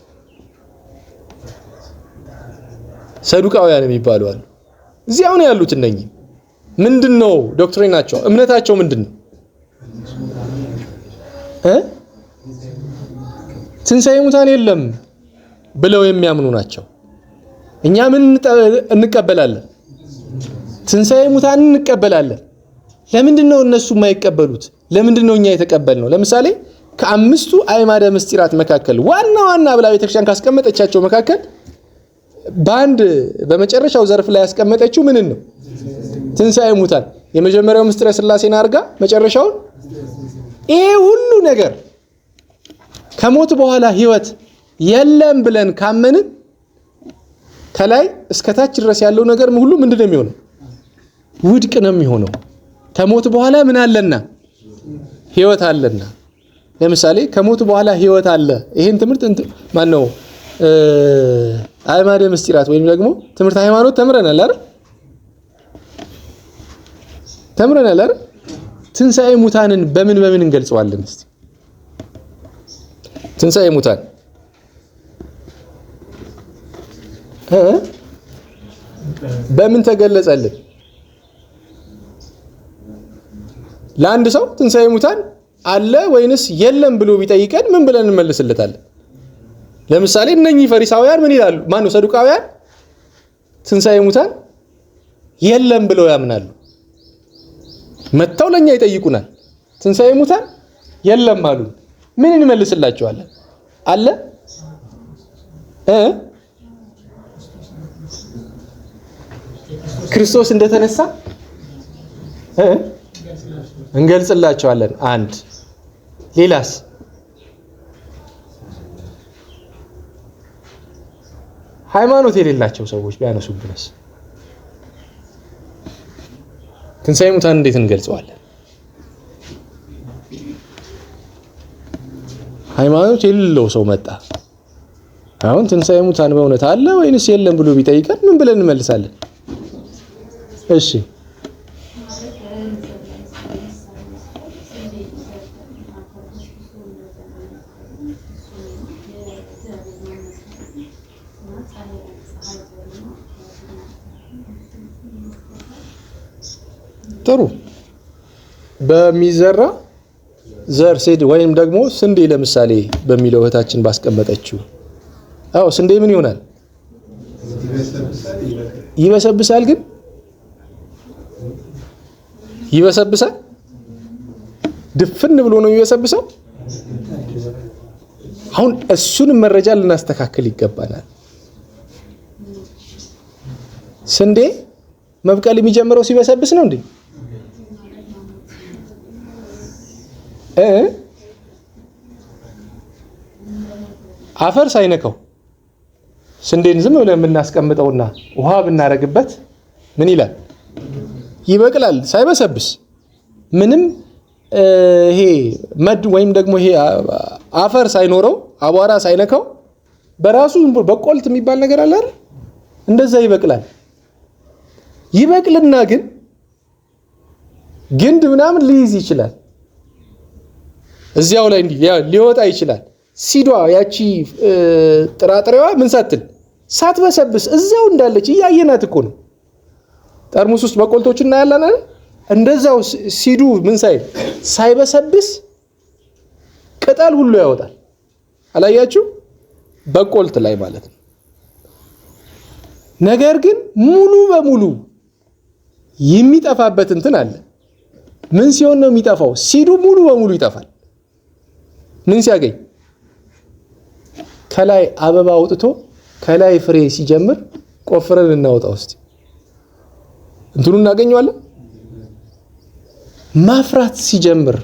ሰዱቃውያን የሚባሉ አሉ። እዚህ አሁን ያሉት እነኚህ ምንድን ነው doctrine ኣቸው? እምነታቸው ምንድን ነው? ትንሣኤ ሙታን የለም ብለው የሚያምኑ ናቸው። እኛ ምን እንቀበላለን? ትንሣኤ ሙታን እንቀበላለን። ለምንድን ነው እነሱ የማይቀበሉት? ለምንድን ነው እኛ የተቀበልነው? ለምሳሌ ከአምስቱ አዕማደ ምስጢራት መካከል ዋና ዋና ብላ ቤተክርስቲያን ካስቀመጠቻቸው መካከል በአንድ በመጨረሻው ዘርፍ ላይ ያስቀመጠችው ምንን ነው? ትንሣኤ ሙታን። የመጀመሪያው ምስጢረ ሥላሴን አድርጋ መጨረሻውን ይሄ ሁሉ ነገር ከሞት በኋላ ሕይወት የለም ብለን ካመንን ከላይ እስከታች ድረስ ያለው ነገር ሁሉ ምንድን ነው የሚሆነው? ውድቅ ነው የሚሆነው። ከሞት በኋላ ምን አለና? ሕይወት አለና። ለምሳሌ ከሞት በኋላ ሕይወት አለ። ይሄን ትምህርት ማን ነው አዕማደ ምስጢራት ወይም ደግሞ ትምህርት ሃይማኖት ተምረናል አይደል? ተምረናል አይደል? ትንሣኤ ሙታንን በምን በምን እንገልጸዋለን? እስቲ ትንሣኤ ሙታን በምን ተገለጸልን? ለአንድ ሰው ትንሣኤ ሙታን አለ ወይንስ የለም ብሎ ቢጠይቀን ምን ብለን እንመልስለታለን? ለምሳሌ እነኚህ ፈሪሳውያን ምን ይላሉ? ማነው ሰዱቃውያን ትንሣኤ ሙታን የለም ብለው ያምናሉ። መጥተው ለኛ ይጠይቁናል። ትንሣኤ ሙታን የለም አሉ። ምን እንመልስላቸዋለን? አለ ክርስቶስ እንደተነሳ እንገልጽላቸዋለን። አንድ ሌላስ? ሃይማኖት የሌላቸው ሰዎች ቢያነሱብንስ ትንሣኤ ሙታን እንዴት እንገልጸዋለን? ሃይማኖት የሌለው ሰው መጣ። አሁን ትንሣኤ ሙታን በእውነት አለ ወይንስ የለም ብሎ ቢጠይቀን ምን ብለን እንመልሳለን? እሺ ጥሩ። በሚዘራ ዘር seed ወይም ደግሞ ስንዴ ለምሳሌ በሚለው እህታችን ባስቀመጠችው፣ አዎ ስንዴ ምን ይሆናል? ይበሰብሳል። ግን ይበሰብሳል? ድፍን ብሎ ነው የሚበሰብሰው? አሁን እሱንም መረጃ ልናስተካክል ይገባናል። ስንዴ መብቀል የሚጀምረው ሲበሰብስ ነው እንዴ? አፈር ሳይነካው ስንዴን ዝም ብለን የምናስቀምጠውና ውሃ ብናረግበት ምን ይላል? ይበቅላል፣ ሳይበሰብስ ምንም ይሄ mud ወይም ደግሞ ይሄ አፈር ሳይኖረው አቧራ ሳይነካው በራሱ በቆልት የሚባል ነገር አለ አይደል? እንደዛ ይበቅላል። ይበቅልና ግን ግንድ ምናምን ሊይዝ ይችላል። እዚያው ላይ እንዲህ ሊወጣ ይችላል። Seed ዋ ያቺ ጥራጥሬዋ ምን ሳትል ሳትበሰብስ እዚያው እንዳለች እያየናት እኮ ነው። ጠርሙስ ውስጥ በቆልቶች እናያለን አይደል? እንደዛው seed ኡ ምን ሳይል ሳይበሰብስ ቅጠል ሁሉ ያወጣል። አላያችሁ? በቆልት ላይ ማለት ነው። ነገር ግን ሙሉ በሙሉ የሚጠፋበት እንትን አለ። ምን ሲሆን ነው የሚጠፋው? Seed ኡ ሙሉ በሙሉ ይጠፋል። ምን ሲያገኝ? ከላይ አበባ አውጥቶ ከላይ ፍሬ ሲጀምር ቆፍረን እናወጣ ውስጥ እንትኑ እናገኘዋለን። ማፍራት ሲጀምር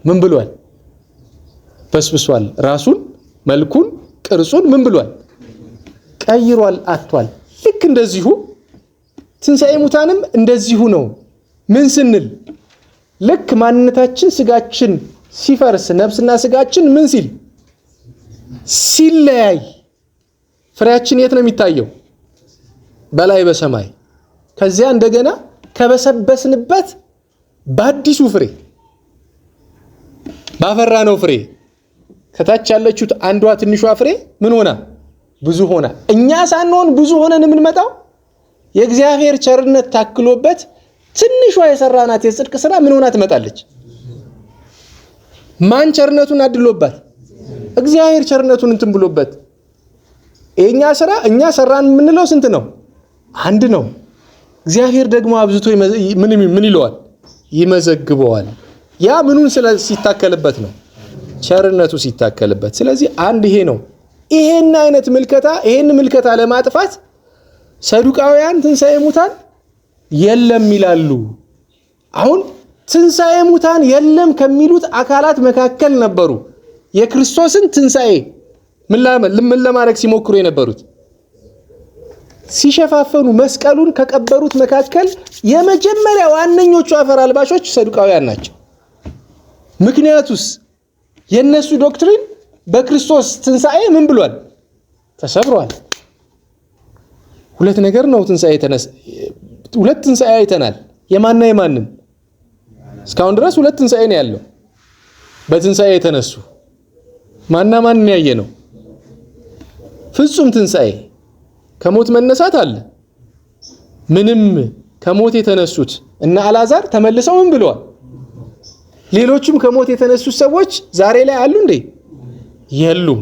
ምን ብሏል? በስብሷል። ራሱን መልኩን ቅርጹን ምን ብሏል? ቀይሯል፣ አጥቷል። ልክ እንደዚሁ ትንሣኤ ሙታንም እንደዚሁ ነው። ምን ስንል ልክ ማንነታችን ስጋችን ሲፈርስ ነፍስና ስጋችን ምን ሲል ሲለያይ ፍሬያችን የት ነው የሚታየው? በላይ በሰማይ። ከዚያ እንደገና ከበሰበስንበት በአዲሱ ፍሬ ባፈራነው ፍሬ ከታች ያለችው አንዷ ትንሿ ፍሬ ምን ሆና ብዙ ሆና፣ እኛ ሳንሆን ብዙ ሆነን የምንመጣው የእግዚአብሔር ቸርነት ታክሎበት ትንሿ የሰራናት የጽድቅ ስራ ምን ሆና ትመጣለች? ማን ቸርነቱን አድሎባት? እግዚአብሔር ቸርነቱን እንትን ብሎበት። የኛ ስራ እኛ ሰራን የምንለው ስንት ነው? አንድ ነው። እግዚአብሔር ደግሞ አብዝቶ ምን ይለዋል? ይመዘግበዋል። ያ ምኑን ሲታከልበት ነው? ቸርነቱ ሲታከልበት። ስለዚህ አንድ ይሄ ነው። ይሄን አይነት ምልከታ ይሄን ምልከታ ለማጥፋት ሰዱቃውያን ትንሣኤ ሙታን የለም ይላሉ። አሁን ትንሣኤ ሙታን የለም ከሚሉት አካላት መካከል ነበሩ የክርስቶስን ትንሣኤ ምን ለማድረግ ሲሞክሩ የነበሩት ሲሸፋፈኑ መስቀሉን ከቀበሩት መካከል የመጀመሪያ ዋነኞቹ አፈር አልባሾች ሰዱቃውያን ናቸው። ምክንያቱስ የነሱ doctrine በክርስቶስ ትንሣኤ ምን ብሏል? ተሰብሯል። ሁለት ነገር ነው ትንሣኤ የተነሳ ሁለት ትንሣኤ አይተናል። የማንና የማንን? እስካሁን ድረስ ሁለት ትንሣኤ ነው ያለው። በትንሣኤ የተነሱ ማንና ማንን ያየ ነው? ፍጹም ትንሣኤ ከሞት መነሳት አለ። ምንም ከሞት የተነሱት እና አልዓዛር ተመልሰው ምን ብለዋል? ሌሎቹም ከሞት የተነሱት ሰዎች ዛሬ ላይ አሉ እንዴ? የሉም።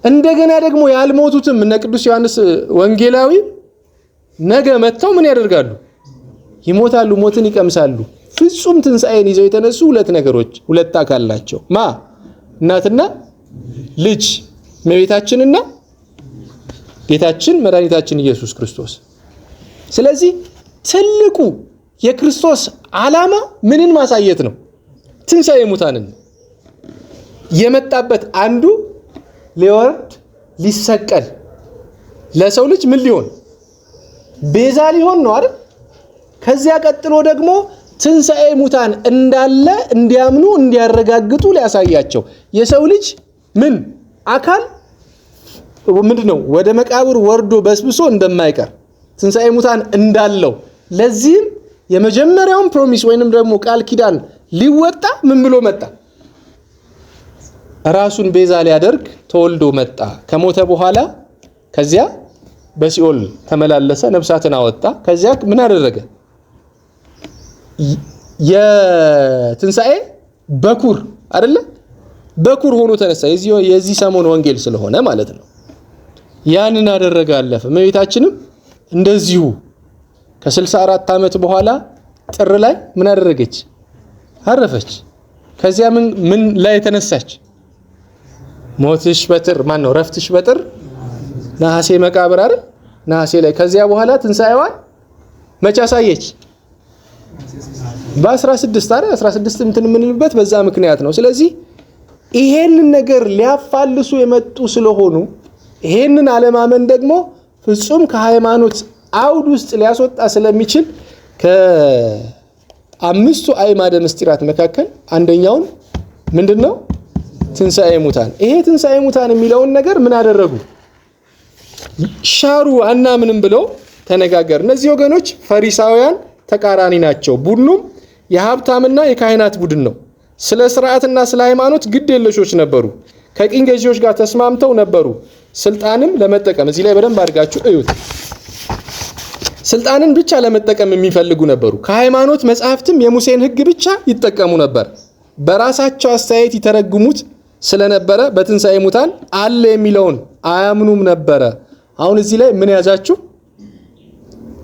እንደገና ደግሞ ያልሞቱትም እነ ቅዱስ ዮሐንስ ወንጌላዊ ነገ መጥተው ምን ያደርጋሉ? ይሞታሉ፣ ሞትን ይቀምሳሉ። ፍጹም ትንሣኤን ይዘው የተነሱ ሁለት ነገሮች ሁለት አካል ናቸው። ማ እናትና ልጅ እመቤታችንና ጌታችን መድኃኒታችን ኢየሱስ ክርስቶስ። ስለዚህ ትልቁ የክርስቶስ ዓላማ ምንን ማሳየት ነው? ትንሣኤ ሙታንን። የመጣበት አንዱ ሊወርድ ሊሰቀል ለሰው ልጅ ምን ሊሆን ቤዛ ሊሆን ነው አይደል? ከዚያ ቀጥሎ ደግሞ ትንሣኤ ሙታን እንዳለ እንዲያምኑ እንዲያረጋግጡ ሊያሳያቸው የሰው ልጅ ምን አካል ምንድን ነው ወደ መቃብር ወርዶ በስብሶ እንደማይቀር ትንሣኤ ሙታን እንዳለው ለዚህም የመጀመሪያውን promise ወይንም ደግሞ ቃል ኪዳን ሊወጣ ምን ብሎ መጣ? ራሱን ቤዛ ሊያደርግ ተወልዶ መጣ። ከሞተ በኋላ ከዚያ በሲኦል ተመላለሰ፣ ነፍሳትን አወጣ። ከዚያ ምን አደረገ? የትንሣኤ በኩር አይደለ? በኩር ሆኖ ተነሳ። የዚህ ሰሞን ወንጌል ስለሆነ ማለት ነው። ያንን አደረገ፣ አለፈ። እመቤታችንም እንደዚሁ ከ64 ዓመት በኋላ ጥር ላይ ምን አደረገች? አረፈች። ከዚያ ምን ላይ ተነሳች? ሞትሽ በጥር ማን ነው? ረፍትሽ በጥር ነሐሴ መቃብር አይደል? ነሐሴ ላይ። ከዚያ በኋላ ትንሣኤዋን መቼ አሳየች? በ16 አይደል? 16 እንትን የምንልበት በዛ ምክንያት ነው። ስለዚህ ይሄንን ነገር ሊያፋልሱ የመጡ ስለሆኑ ይሄንን አለማመን ደግሞ ፍጹም ከሃይማኖት አውድ ውስጥ ሊያስወጣ ስለሚችል አምስቱ አዕማደ ምስጢራት መካከል አንደኛውን ምንድነው? ትንሣኤ ሙታን። ይሄ ትንሣኤ ሙታን የሚለውን ነገር ምን አደረጉ? ሻሩ፣ አናምንም ብለው ተነጋገር። እነዚህ ወገኖች ፈሪሳውያን ተቃራኒ ናቸው። ቡድኑም የሀብታምና የካህናት ቡድን ነው። ስለ ስርዓትና ስለ ሃይማኖት ግድ የለሾች ነበሩ። ከቅኝ ገዢዎች ጋር ተስማምተው ነበሩ። ስልጣንም ለመጠቀም እዚህ ላይ በደንብ አድርጋችሁ እዩት። ስልጣንን ብቻ ለመጠቀም የሚፈልጉ ነበሩ። ከሃይማኖት መጽሐፍትም የሙሴን ሕግ ብቻ ይጠቀሙ ነበር። በራሳቸው አስተያየት ይተረጉሙት ስለነበረ በትንሣኤ ሙታን አለ የሚለውን አያምኑም ነበረ። አሁን እዚህ ላይ ምን ያዛችሁ?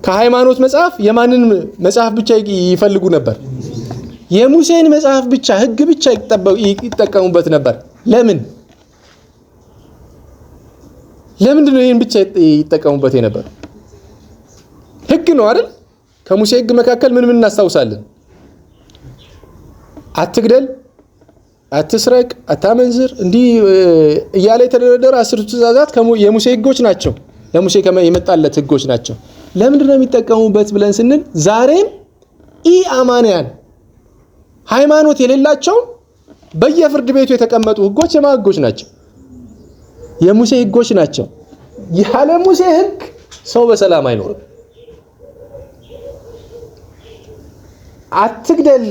ከሃይማኖት መጽሐፍ የማንን መጽሐፍ ብቻ ይፈልጉ ነበር? የሙሴን መጽሐፍ ብቻ፣ ሕግ ብቻ ይጠቀሙበት ነበር። ለምን? ለምንድን ነው ይህን ብቻ ይጠቀሙበት የነበር? ሕግ ነው አይደል? ከሙሴ ሕግ መካከል ምን ምን እናስታውሳለን? አትግደል፣ አትስረቅ፣ አታመንዝር እንዲህ እያለ የተደረደረ አስርቱ ትእዛዛት የሙሴ ሕጎች ናቸው። ለሙሴ የመጣለት ሕጎች ናቸው። ለምንድን ነው የሚጠቀሙበት ብለን ስንል ዛሬም ኢአማንያን ሃይማኖት የሌላቸው በየፍርድ ቤቱ የተቀመጡ ሕጎች የማ ሕጎች ናቸው? የሙሴ ሕጎች ናቸው። ያለ ሙሴ ሕግ ሰው በሰላም አይኖርም። አትግደል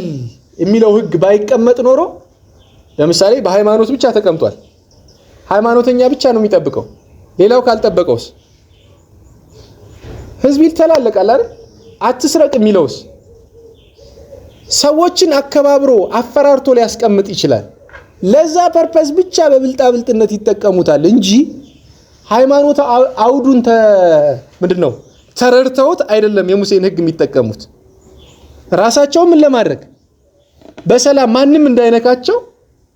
የሚለው ሕግ ባይቀመጥ ኖሮ ለምሳሌ በሃይማኖት ብቻ ተቀምጧል። ሃይማኖተኛ ብቻ ነው የሚጠብቀው። ሌላው ካልጠበቀውስ ህዝብ ይተላለቃል አይደል? አትስረቅ የሚለውስ ሰዎችን አከባብሮ አፈራርቶ ሊያስቀምጥ ይችላል። ለዛ purpose ብቻ በብልጣብልጥነት ይጠቀሙታል እንጂ ሃይማኖት አውዱን ምንድን ነው ተረድተውት አይደለም የሙሴን ሕግ የሚጠቀሙት። ራሳቸውን ምን ለማድረግ በሰላም ማንም እንዳይነካቸው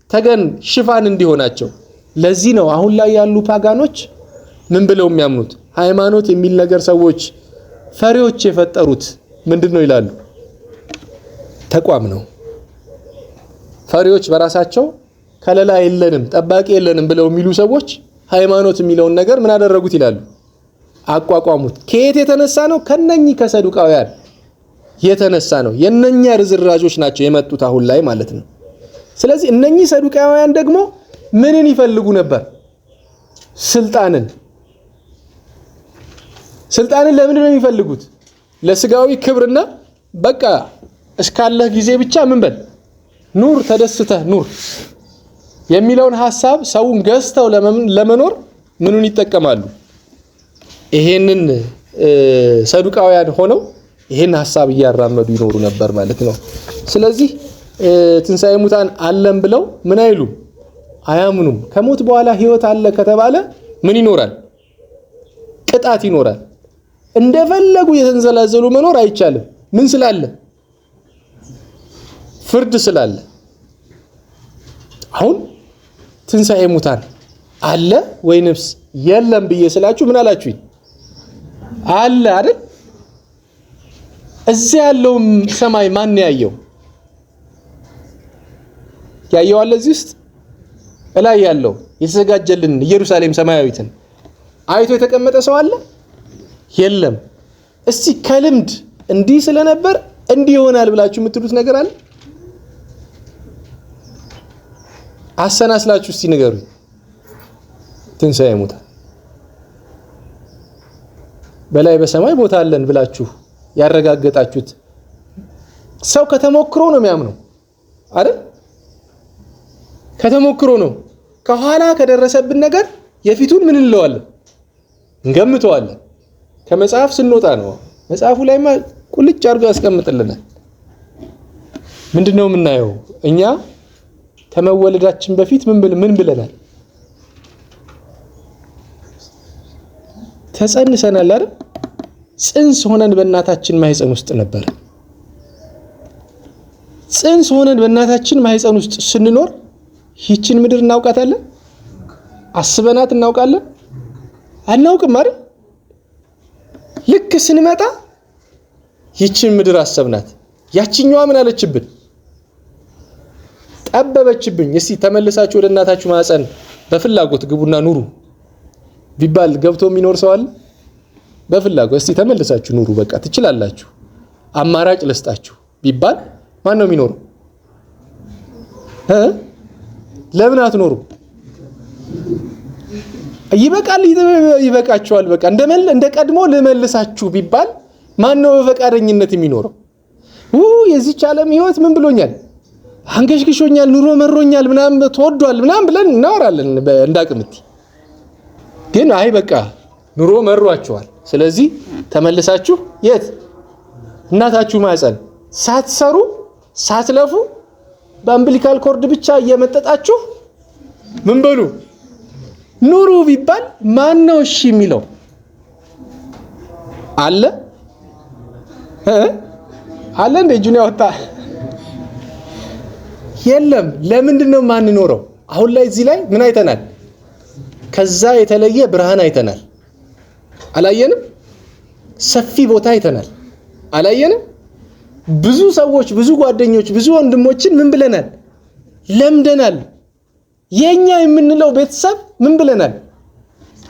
ተገን ሽፋን እንዲሆናቸው። ለዚህ ነው አሁን ላይ ያሉ ፓጋኖች ምን ብለው የሚያምኑት ሃይማኖት የሚል ነገር ሰዎች ፈሪዎች የፈጠሩት ምንድን ነው ይላሉ? ተቋም ነው። ፈሪዎች በራሳቸው ከለላ የለንም ጠባቂ የለንም ብለው የሚሉ ሰዎች ሃይማኖት የሚለውን ነገር ምን አደረጉት ይላሉ? አቋቋሙት። ከየት የተነሳ ነው? ከነኚህ ከሰዱቃውያን የተነሳ ነው። የነኛ ርዝራዦች ናቸው የመጡት አሁን ላይ ማለት ነው። ስለዚህ እነኚህ ሰዱቃውያን ደግሞ ምንን ይፈልጉ ነበር? ስልጣንን። ስልጣንን ለምንድን ነው የሚፈልጉት? ለስጋዊ ክብርና በቃ እስካለህ ጊዜ ብቻ ምን በል ኑር፣ ተደስተህ ኑር የሚለውን ሐሳብ ሰውን ገዝተው ለመኖር ምኑን ይጠቀማሉ? ይሄንን ሰዱቃውያን ሆነው ይሄን ሐሳብ እያራመዱ ይኖሩ ነበር ማለት ነው። ስለዚህ ትንሣኤ ሙታን አለን ብለው ምን አይሉም፣ አያምኑም። ከሞት በኋላ ሕይወት አለ ከተባለ ምን ይኖራል? ቅጣት ይኖራል። እንደፈለጉ የተንዘላዘሉ መኖር አይቻልም። ምን ስላለ? ፍርድ ስላለ። አሁን ትንሣኤ ሙታን አለ ወይንስ የለም ብዬ ስላችሁ ምን አላችሁኝ? አለ አይደል? እዚያ ያለው ሰማይ ማን ያየው? ያየው አለ እዚህ ውስጥ እላይ ያለው የተዘጋጀልን ኢየሩሳሌም ሰማያዊትን አይቶ የተቀመጠ ሰው አለ? የለም። እስቲ ከልምድ እንዲህ ስለነበር እንዲህ ይሆናል ብላችሁ የምትሉት ነገር አለ? አሰናስላችሁ እስቲ ንገሩኝ። ትንሣኤ ሙታን በላይ በሰማይ ቦታ አለን ብላችሁ ያረጋገጣችሁት ሰው ከተሞክሮ ነው የሚያምነው አይደል? ከተሞክሮ ነው። ከኋላ ከደረሰብን ነገር የፊቱን ምን እንለዋለን? እንገምተዋለን። ከመጽሐፍ ስንወጣ ነው። መጽሐፉ ላይማ ቁልጭ አድርጎ ያስቀምጥልናል። ምንድነው የምናየው? እኛ ከመወለዳችን በፊት ምን ብለናል? ተጸንሰናል አይደል? ጽንስ ሆነን በእናታችን ማህፀን ውስጥ ነበር። ጽንስ ሆነን በእናታችን ማህፀን ውስጥ ስንኖር ይህችን ምድር እናውቃታለን? አስበናት እናውቃለን? አናውቅም አይደል? ልክ ስንመጣ ይህችን ምድር አሰብናት። ያችኛዋ ምን አለችብን? ጠበበችብኝ። እስቲ ተመልሳችሁ ወደ እናታችሁ ማህፀን በፍላጎት ግቡና ኑሩ ቢባል ገብቶ የሚኖር ሰው አለ? በፍላጎት እስቲ ተመልሳችሁ ኑሩ፣ በቃ ትችላላችሁ፣ አማራጭ ልስጣችሁ ቢባል ማን ነው የሚኖረው? ለምን አትኖሩ? ይበቃል፣ ይበቃችኋል፣ በቃ እንደ ቀድሞ ልመልሳችሁ ቢባል ማን ነው በፈቃደኝነት የሚኖረው? የዚች ዓለም ህይወት ምን ብሎኛል፣ አንገሽግሾኛል፣ ኑሮ መሮኛል፣ ምናምን ተወዷል ምናምን ብለን እናወራለን እንዳቅምቲ። ግን አይ በቃ ኑሮ መሯችኋል፣ ስለዚህ ተመልሳችሁ የት እናታችሁ ማህፀን ሳትሰሩ ሳትለፉ በ umbilical cord ብቻ እየመጠጣችሁ ምን በሉ ኑሩ ቢባል ማን ነው እሺ የሚለው? አለ አለ እንደ እጁን ያወጣ የለም። ለምንድን ነው የማንኖረው? አሁን ላይ እዚህ ላይ ምን አይተናል? ከዛ የተለየ ብርሃን አይተናል። አላየንም? ሰፊ ቦታ አይተናል። አላየንም? ብዙ ሰዎች፣ ብዙ ጓደኞች፣ ብዙ ወንድሞችን ምን ብለናል? ለምደናል። የኛ የምንለው ቤተሰብ ምን ብለናል?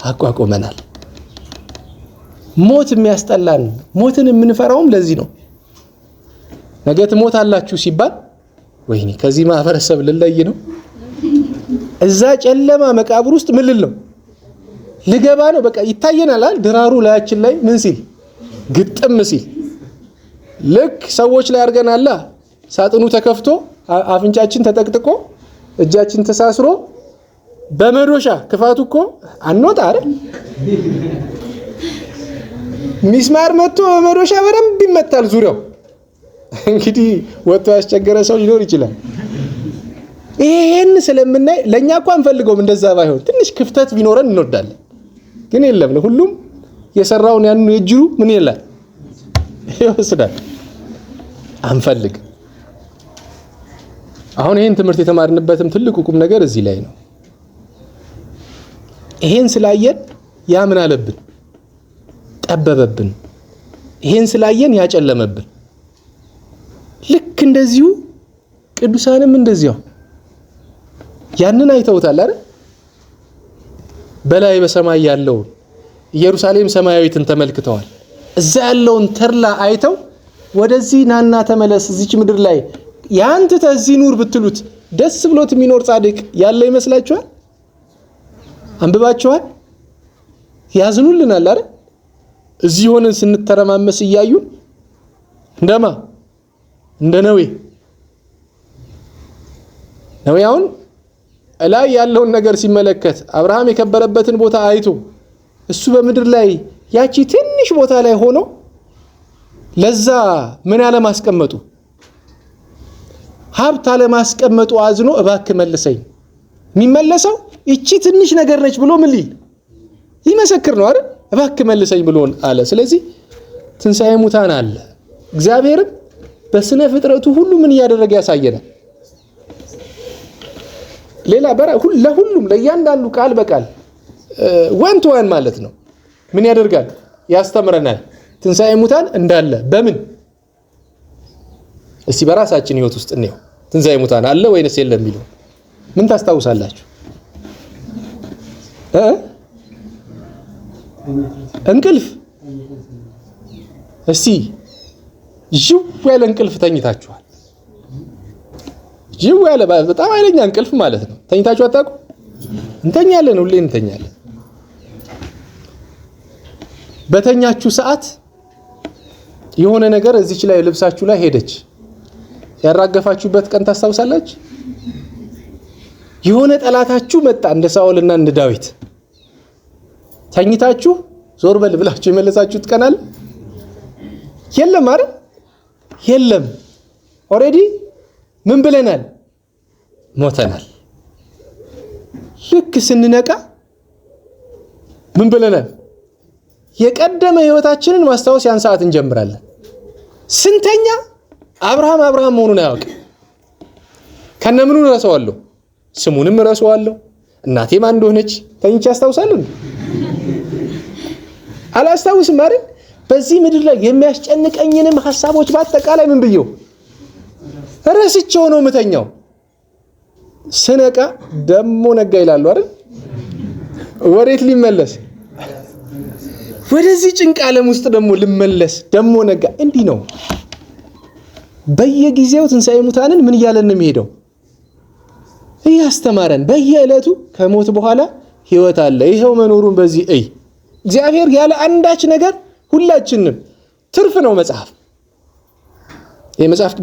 አቋቁመናል። ሞት የሚያስጠላን ሞትን የምንፈራውም ለዚህ ነው። ነገ ትሞታላችሁ ሲባል ወይኔ ከዚህ ማህበረሰብ ልለይ ነው፣ እዛ ጨለማ መቃብር ውስጥ ምን ልል ነው ልገባ ነው። በቃ ይታየናል አይደል? ድራሩ ላያችን ላይ ምን ሲል ግጥም ሲል ልክ ሰዎች ላይ አድርገናላ። ሳጥኑ ተከፍቶ አፍንጫችን ተጠቅጥቆ እጃችን ተሳስሮ በመዶሻ ክፋቱ እኮ አንወጣ አይደል? ሚስማር መጥቶ በመዶሻ በደንብ ይመታል ዙሪያው። እንግዲህ ወጥቶ ያስቸገረ ሰው ሊኖር ይችላል። ይሄን ስለምናይ ለእኛ እኮ አንፈልገውም። እንደዛ ባይሆን ትንሽ ክፍተት ቢኖረን እንወዳለን። ግን የለም፣ ሁሉም የሰራውን ያንኑ የእጁ ምን ይላል ይወስዳል። አንፈልግም። አሁን ይሄን ትምህርት የተማርንበትም ትልቁ ቁም ነገር እዚህ ላይ ነው። ይሄን ስላየን ያ ምን አለብን? ጠበበብን። ይሄን ስላየን ያጨለመብን። ልክ እንደዚሁ ቅዱሳንም እንደዚያው ያንን አይተውታል አይደል? በላይ በሰማይ ያለውን ኢየሩሳሌም ሰማያዊትን ተመልክተዋል። እዛ ያለውን ተድላ አይተው ወደዚህ ናና ተመለስ፣ እዚች ምድር ላይ ያን ትተህ እዚህ ኑር ብትሉት ደስ ብሎት የሚኖር ጻድቅ ያለ ይመስላችኋል? አንብባችኋል? ያዝኑልናል አይደል? እዚህ ሆነን ስንተረማመስ እያዩን እንደማ እንደ ነዌ ነዌ አሁን እላይ ያለውን ነገር ሲመለከት አብርሃም የከበረበትን ቦታ አይቶ እሱ በምድር ላይ ያቺ ትንሽ ቦታ ላይ ሆኖ ለዛ ምን አለማስቀመጡ ሀብት አለማስቀመጡ አዝኖ እባክህ መልሰኝ፣ የሚመለሰው እቺ ትንሽ ነገር ነች ብሎ ምን ሊል ይመሰክር ነው አይደል? እባክህ መልሰኝ ብሎ አለ። ስለዚህ ትንሣኤ ሙታን አለ። እግዚአብሔርም በስነ ፍጥረቱ ሁሉ ምን እያደረገ ያሳየናል። ሌላ ለሁሉም ለእያንዳንዱ ቃል በቃል one to one ማለት ነው። ምን ያደርጋል? ያስተምረናል። ትንሣኤ ሙታን እንዳለ በምን እስቲ በራሳችን ህይወት ውስጥ እንየው። ትንሣኤ ሙታን አለ ወይንስ የለም የሚለው ምን ታስታውሳላችሁ? እንቅልፍ እስቲ ዥው ያለ እንቅልፍ ተኝታችኋል? ዥው ያለ በጣም ኃይለኛ እንቅልፍ ማለት ነው። ተኝታችሁ አታውቁም? እንተኛለን፣ ሁሌ እንተኛለን። በተኛችሁ ሰዓት የሆነ ነገር እዚች ላይ ልብሳችሁ ላይ ሄደች፣ ያራገፋችሁበት ቀን ታስታውሳላችሁ? የሆነ ጠላታችሁ መጣ፣ እንደ ሳኦልና እንደ ዳዊት ተኝታችሁ ዞር በል ብላችሁ የመለሳችሁት ቀን አለ? የለም አይደል? የለም። Already ምን ብለናል? ሞተናል። ልክ ስንነቃ ምን ብለናል? የቀደመ ህይወታችንን ማስታወስ ያን ሰዓት እንጀምራለን። ስንተኛ አብርሃም አብርሃም መሆኑን አያውቅም። ከነምኑ እረሳዋለሁ፣ ስሙንም እረሳዋለሁ፣ እናቴ ማን እንደሆነች ተኝቼ አስታውሳለሁ? አላስታውስም አይደል? በዚህ ምድር ላይ የሚያስጨንቀኝንም ሀሳቦች በአጠቃላይ ምን ብየው ረስቼው ነው የምተኛው። ስነቃ ደሞ ነጋ ይላሉ አይደል? ወዴት ሊመለስ? ወደዚህ ጭንቅ ዓለም ውስጥ ደግሞ ልመለስ። ደሞ ነጋ። እንዲህ ነው። በየጊዜው ትንሣኤ ሙታንን ምን እያለን ነው የሚሄደው? እያስተማረን በየዕለቱ ከሞት በኋላ ሕይወት አለ፣ ይኸው መኖሩን በዚህ እይ። እግዚአብሔር ያለ አንዳች ነገር ሁላችንም ትርፍ ነው መጽሐፍ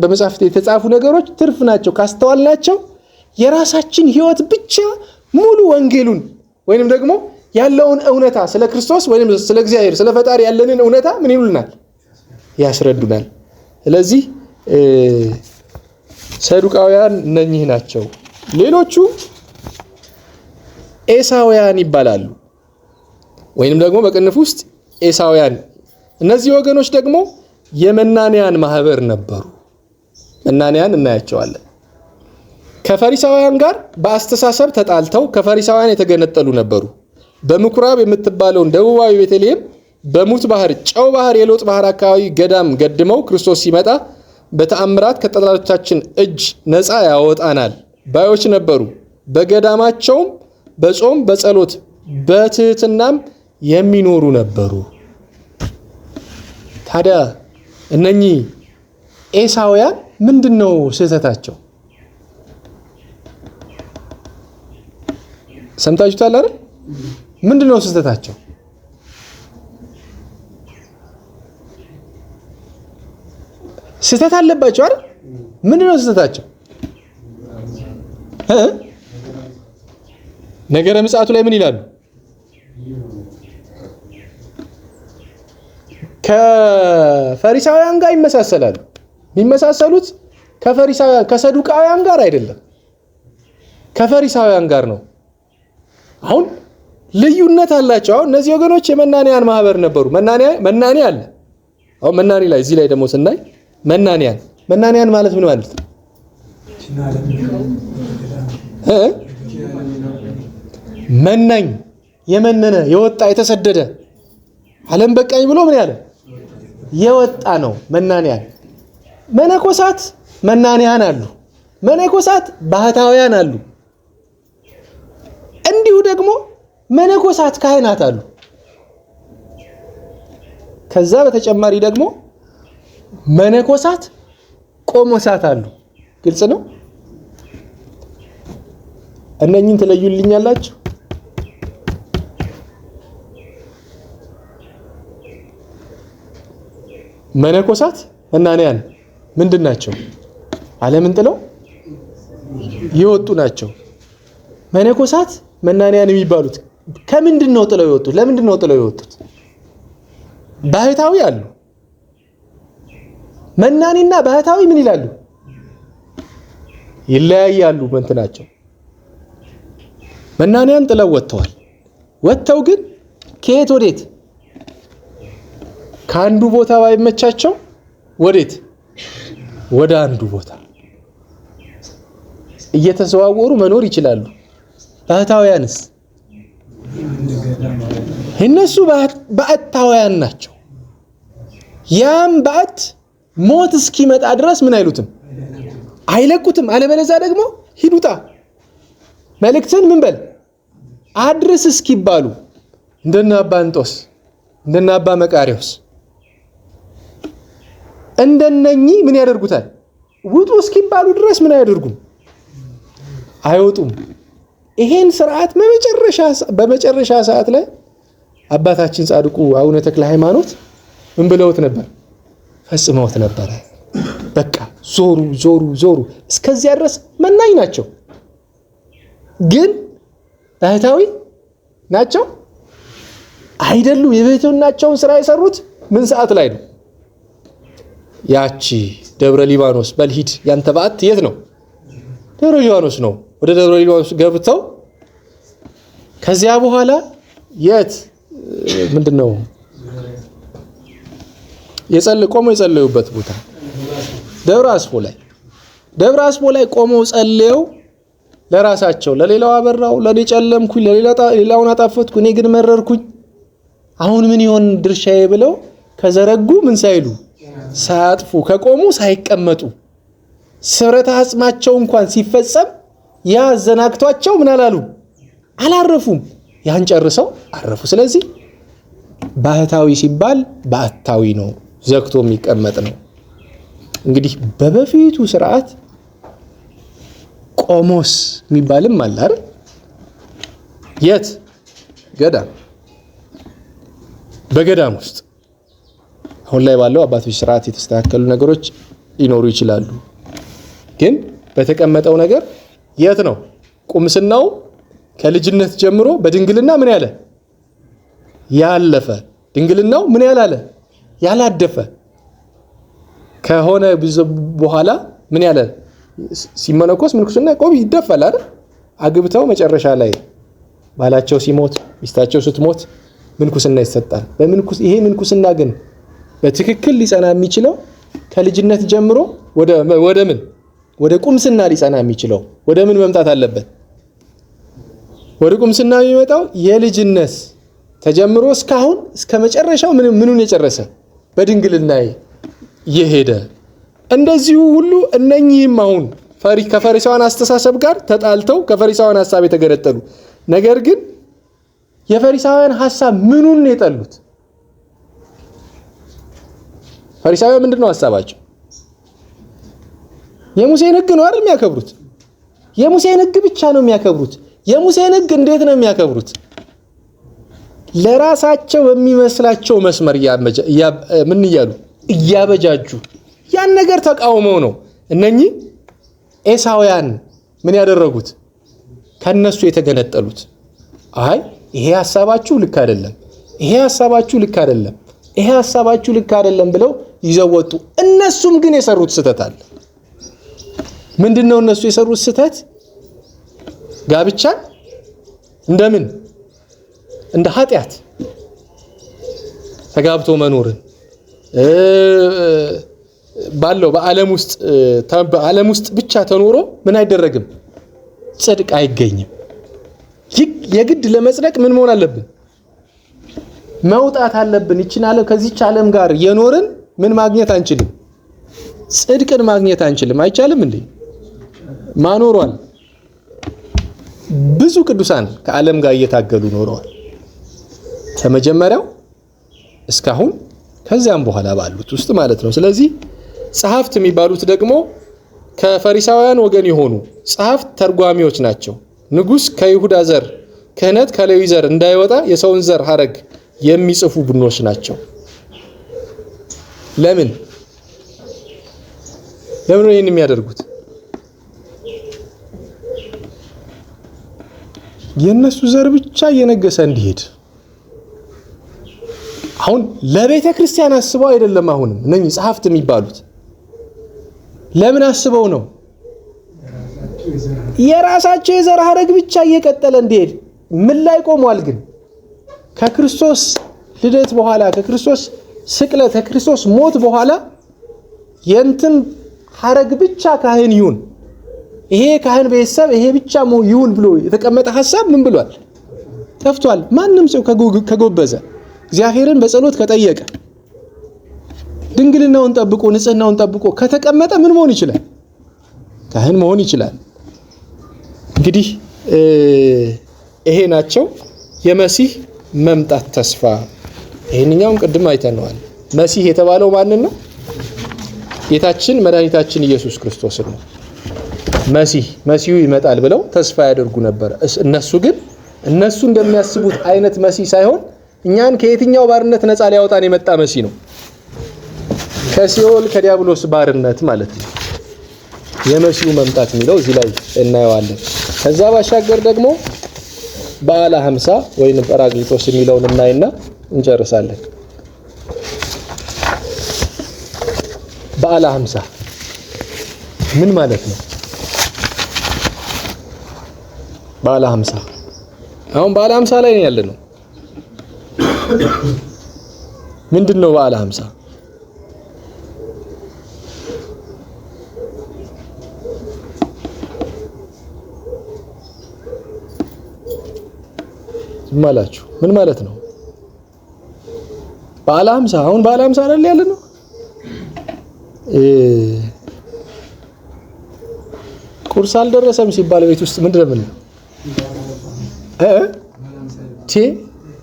በመጽሐፍ የተጻፉ ነገሮች ትርፍ ናቸው። ካስተዋልናቸው የራሳችን ሕይወት ብቻ ሙሉ ወንጌሉን ወይንም ደግሞ ያለውን እውነታ ስለ ክርስቶስ ወይንም ስለ እግዚአብሔር ስለ ፈጣሪ ያለንን እውነታ ምን ይሉናል? ያስረዱናል። ስለዚህ ሰዱቃውያን እነኚህ ናቸው። ሌሎቹ ኤሳውያን ይባላሉ፣ ወይንም ደግሞ በቅንፍ ውስጥ ኤሳውያን። እነዚህ ወገኖች ደግሞ የመናንያን ማህበር ነበሩ። መናንያን እናያቸዋለን። ከፈሪሳውያን ጋር በአስተሳሰብ ተጣልተው ከፈሪሳውያን የተገነጠሉ ነበሩ። በምኩራብ የምትባለውን ደቡባዊ ቤተልሔም በሙት ባህር፣ ጨው ባህር፣ የሎጥ ባህር አካባቢ ገዳም ገድመው ክርስቶስ ሲመጣ በተአምራት ከጠላቶቻችን እጅ ነፃ ያወጣናል ባዮች ነበሩ። በገዳማቸውም በጾም በጸሎት በትህትናም የሚኖሩ ነበሩ። ታዲያ እነኚህ ኤሳውያን ምንድን ነው ስህተታቸው? ሰምታችሁታል አይደል? ምንድን ነው ስህተታቸው? ስህተት አለባቸው አይደል? ምንድን ነው ስህተታቸው? ነገረ ምጽአቱ ላይ ምን ይላሉ? ከፈሪሳውያን ጋር ይመሳሰላሉ። የሚመሳሰሉት ከፈሪሳውያን ከሰዱቃውያን ጋር አይደለም፣ ከፈሪሳውያን ጋር ነው። አሁን ልዩነት አላቸው። አሁን እነዚህ ወገኖች የመናንያን ማህበር ነበሩ። መናኔ አለ። አሁን መናኔ ላይ እዚህ ላይ ደግሞ ስናይ መናንያን መናንያን ማለት ምን ማለት ነው? መናኝ የመነነ የወጣ የተሰደደ ዓለም በቃኝ ብሎ ምን ያለ የወጣ ነው መናንያን። መነኮሳት መናንያን አሉ። መነኮሳት ባህታውያን አሉ። እንዲሁ ደግሞ መነኮሳት ካህናት አሉ። ከዛ በተጨማሪ ደግሞ መነኮሳት ቆሞሳት አሉ። ግልጽ ነው። እነኝን ትለዩልኛላችሁ? መነኮሳት መናንያን ምንድን ናቸው? ዓለምን ጥለው የወጡ ናቸው። መነኮሳት መናንያን የሚባሉት ከምንድን ነው ጥለው የወጡት? ለምንድን ነው ጥለው የወጡት? ባህታዊ አሉ። መናኒና ባህታዊ ምን ይላሉ? ይለያያሉ። እንትናቸው መናንያን ጥለው ወጥተዋል። ወጥተው ግን ከየት ወዴት? ከአንዱ ቦታ ባይመቻቸው ወዴት? ወደ አንዱ ቦታ እየተዘዋወሩ መኖር ይችላሉ። ባህታውያንስ? እነሱ ባዕታውያን ናቸው። ያም ባዕት ሞት እስኪመጣ ድረስ ምን አይሉትም፣ አይለቁትም። አለበለዚያ ደግሞ ሂዱጣ መልእክትን ምን በል አድርስ እስኪባሉ እንደነ አባ እንጦስ እንደነ አባ መቃሪዎስ እንደነኚህ ምን ያደርጉታል? ውጡ እስኪባሉ ድረስ ምን አያደርጉም? አይወጡም። ይሄን ስርዓት በመጨረሻ ሰዓት ላይ አባታችን ጻድቁ አቡነ ተክለ ሃይማኖት ምን ብለውት ነበር? ፈጽመውት ነበረ። በቃ ዞሩ ዞሩ ዞሩ እስከዚያ ድረስ መናኝ ናቸው፣ ግን ባህታዊ ናቸው አይደሉም። የብሕትውናቸውን ስራ የሰሩት ምን ሰዓት ላይ ነው? ያቺ ደብረ ሊባኖስ በልሂድ ያንተ በዓት የት ነው? ደብረ ሊባኖስ ነው። ወደ ደብረ ሊባኖስ ገብተው ከዚያ በኋላ የት ምንድን ነው ቆመው የጸለዩበት ቦታ ደብረ አስቦ ላይ ደብረ አስቦ ላይ ቆመው ጸልየው ለራሳቸው ለሌላው አበራው፣ ለኔ ጨለምኩኝ፣ ለሌላውን አጣፈጥኩ፣ እኔ ግን መረርኩኝ፣ አሁን ምን ይሆን ድርሻዬ ብለው ከዘረጉ ምን ሳይሉ ሳያጥፉ ከቆሙ ሳይቀመጡ ስብረተ አጽማቸው እንኳን ሲፈጸም ያ አዘናግቷቸው ምን አላሉ አላረፉም። ያን ጨርሰው አረፉ። ስለዚህ ባህታዊ ሲባል ባዕታዊ ነው፣ ዘግቶ የሚቀመጥ ነው። እንግዲህ በበፊቱ ስርዓት ቆሞስ የሚባልም አለ አይደል? የት ገዳም፣ በገዳም ውስጥ አሁን ላይ ባለው አባቶች ስርዓት የተስተካከሉ ነገሮች ሊኖሩ ይችላሉ። ግን በተቀመጠው ነገር የት ነው ቁምስናው? ከልጅነት ጀምሮ በድንግልና ምን ያለ ያለፈ፣ ድንግልናው ምን ያላለ ያላደፈ ከሆነ በኋላ ምን ያለ ሲመነኮስ ምንኩስና ቆብ ይደፋል አይደል? አግብተው መጨረሻ ላይ ባላቸው ሲሞት ሚስታቸው ስትሞት ምንኩስና ይሰጣል። ይሄ ምንኩስና ግን በትክክል ሊጸና የሚችለው ከልጅነት ጀምሮ ወደ ምን ወደ ቁምስና ሊጸና የሚችለው ወደ ምን መምጣት አለበት? ወደ ቁምስና የሚመጣው የልጅነት ተጀምሮ እስካሁን እስከ መጨረሻው ምኑን የጨረሰ በድንግልና የሄደ። እንደዚሁ ሁሉ እነኚህም አሁን ከፈሪሳውያን አስተሳሰብ ጋር ተጣልተው ከፈሪሳውያን ሐሳብ የተገነጠሉ፣ ነገር ግን የፈሪሳውያን ሐሳብ ምኑን ነው የጠሉት? ፈሪሳውያን ምንድን ነው ሐሳባቸው? የሙሴን ሕግ ነው አይደል የሚያከብሩት? የሙሴን ሕግ ብቻ ነው የሚያከብሩት። የሙሴን ሕግ እንዴት ነው የሚያከብሩት? ለራሳቸው በሚመስላቸው መስመር ምን እያሉ እያበጃጁ ያን ነገር ተቃውመው ነው እነኚህ ኤሳውያን ምን ያደረጉት? ከነሱ የተገነጠሉት። አይ ይሄ ሐሳባችሁ ልክ አይደለም፣ ይሄ ሐሳባችሁ ልክ አይደለም፣ ይሄ ሐሳባችሁ ልክ አይደለም ብለው ይዘው ወጡ። እነሱም ግን የሰሩት ስህተት አለ። ምንድነው እነሱ የሰሩት ስህተት? ጋብቻን እንደምን እንደ ኃጢአት ተጋብቶ መኖርን ባለው በዓለም ውስጥ ብቻ ተኖሮ ምን አይደረግም? ጽድቅ አይገኝም። የግድ ለመጽደቅ ምን መሆን አለብን? መውጣት አለብን። ይችን ዓለም ከዚች ዓለም ጋር የኖርን ምን ማግኘት አንችልም? ጽድቅን ማግኘት አንችልም። አይቻልም እንዴ? ማኖሯል። ብዙ ቅዱሳን ከዓለም ጋር እየታገሉ ኖረዋል። ከመጀመሪያው እስካሁን ከዚያም በኋላ ባሉት ውስጥ ማለት ነው። ስለዚህ ጸሐፍት የሚባሉት ደግሞ ከፈሪሳውያን ወገን የሆኑ ጸሐፍት ተርጓሚዎች ናቸው። ንጉሥ ከይሁዳ ዘር ክህነት ከሌዊ ዘር እንዳይወጣ የሰውን ዘር ሐረግ የሚጽፉ ቡድኖች ናቸው። ለምን ለምን ነው ይሄን የሚያደርጉት? የነሱ ዘር ብቻ እየነገሰ እንዲሄድ። አሁን ለቤተ ክርስቲያን አስበው አይደለም። አሁንም እነኚህ ጸሐፍት የሚባሉት ለምን አስበው ነው? የራሳቸው የዘር ሐረግ ብቻ እየቀጠለ እንዲሄድ። ምን ላይ ቆሟል ግን? ከክርስቶስ ልደት በኋላ፣ ከክርስቶስ ስቅለት፣ ከክርስቶስ ሞት በኋላ የእንትን ሐረግ ብቻ ካህን ይሁን፣ ይሄ ካህን ቤተሰብ ይሄ ብቻ ይሁን ብሎ የተቀመጠ ሐሳብ ምን ብሏል? ጠፍቷል። ማንም ሰው ከጎበዘ እግዚአብሔርን በጸሎት ከጠየቀ ድንግልናውን ጠብቆ ንጽህናውን ጠብቆ ከተቀመጠ ምን መሆን ይችላል? ካህን መሆን ይችላል። እንግዲህ ይሄ ናቸው የመሲህ መምጣት ተስፋ። ይሄንኛውን ቅድም አይተነዋል። መሲህ የተባለው ማንን ነው? ጌታችን መድኃኒታችን ኢየሱስ ክርስቶስ ነው። መሲሁ ይመጣል ብለው ተስፋ ያደርጉ ነበር። እነሱ ግን እነሱ እንደሚያስቡት አይነት መሲህ ሳይሆን እኛን ከየትኛው ባርነት ነፃ ሊያወጣን የመጣ መሲህ ነው። ከሲኦል ከዲያብሎስ ባርነት ማለት ነው። የመሲሁ መምጣት የሚለው እዚህ ላይ እናየዋለን። ከዛ ባሻገር ደግሞ በዓለ 50 ወይንም ጰራቅሊጦስ የሚለውን እናይና እንጨርሳለን። በዓለ 50 ምን ማለት ነው? በዓለ 50 አሁን በዓለ 50 ላይ ነው ያለነው። ምንድነው በዓለ 50? ዝም አላችሁ። ምን ማለት ነው በዓለ 50? አሁን በዓለ 50 አይደል ያለነው? ቁርስ አልደረሰም ሲባል ቤት ውስጥ ምንድነው የምንለው?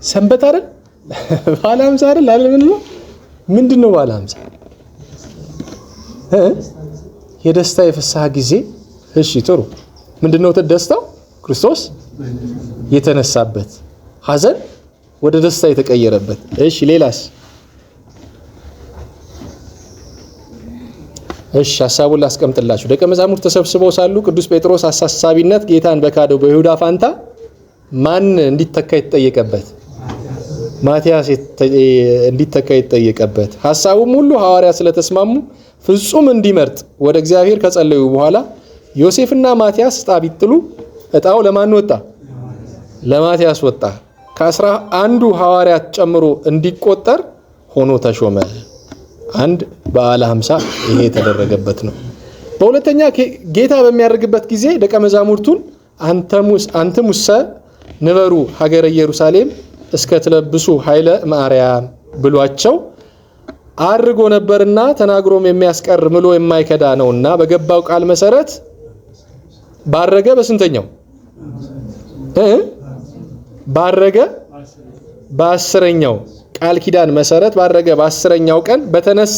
ሰንበት አይደል? በዓለ 50 አይደል አይደል? ምንድነው? ምንድነው በዓለ 50? የደስታ የፍስሐ ጊዜ። እሺ ጥሩ። ምንድነው ደስታው? ክርስቶስ የተነሳበት፣ ሐዘን ወደ ደስታ የተቀየረበት። እሺ ሌላስ? እሺ ሐሳቡን ላስቀምጥላችሁ። ደቀ መዛሙርት ተሰብስበው ሳሉ ቅዱስ ጴጥሮስ አሳሳቢነት ጌታን በካደው በይሁዳ ፋንታ ማን እንዲተካ የተጠየቀበት? ማቲያስ እንዲተካ የተጠየቀበት። ሐሳቡም ሁሉ ሐዋርያት ስለተስማሙ ፍጹም እንዲመርጥ ወደ እግዚአብሔር ከጸለዩ በኋላ ዮሴፍና ማቲያስ ዕጣ ቢጥሉ ዕጣው ለማን ወጣ? ለማቲያስ ወጣ። ከ11ዱ ሐዋርያት ጨምሮ እንዲቆጠር ሆኖ ተሾመ። አንድ በዓለ 50 ይሄ የተደረገበት ነው። በሁለተኛ ጌታ በሚያደርግበት ጊዜ ደቀ መዛሙርቱን አንትሙሰ ንበሩ ሀገረ ኢየሩሳሌም እስከ ትለብሱ ኃይለ ማርያም ብሏቸው አድርጎ ነበርና ተናግሮም የሚያስቀር ምሎ የማይከዳ ነውና በገባው ቃል መሰረት ባረገ በስንተኛው ባረገ በአስረኛው ቃል ኪዳን መሰረት ባረገ በአስረኛው ቀን በተነሳ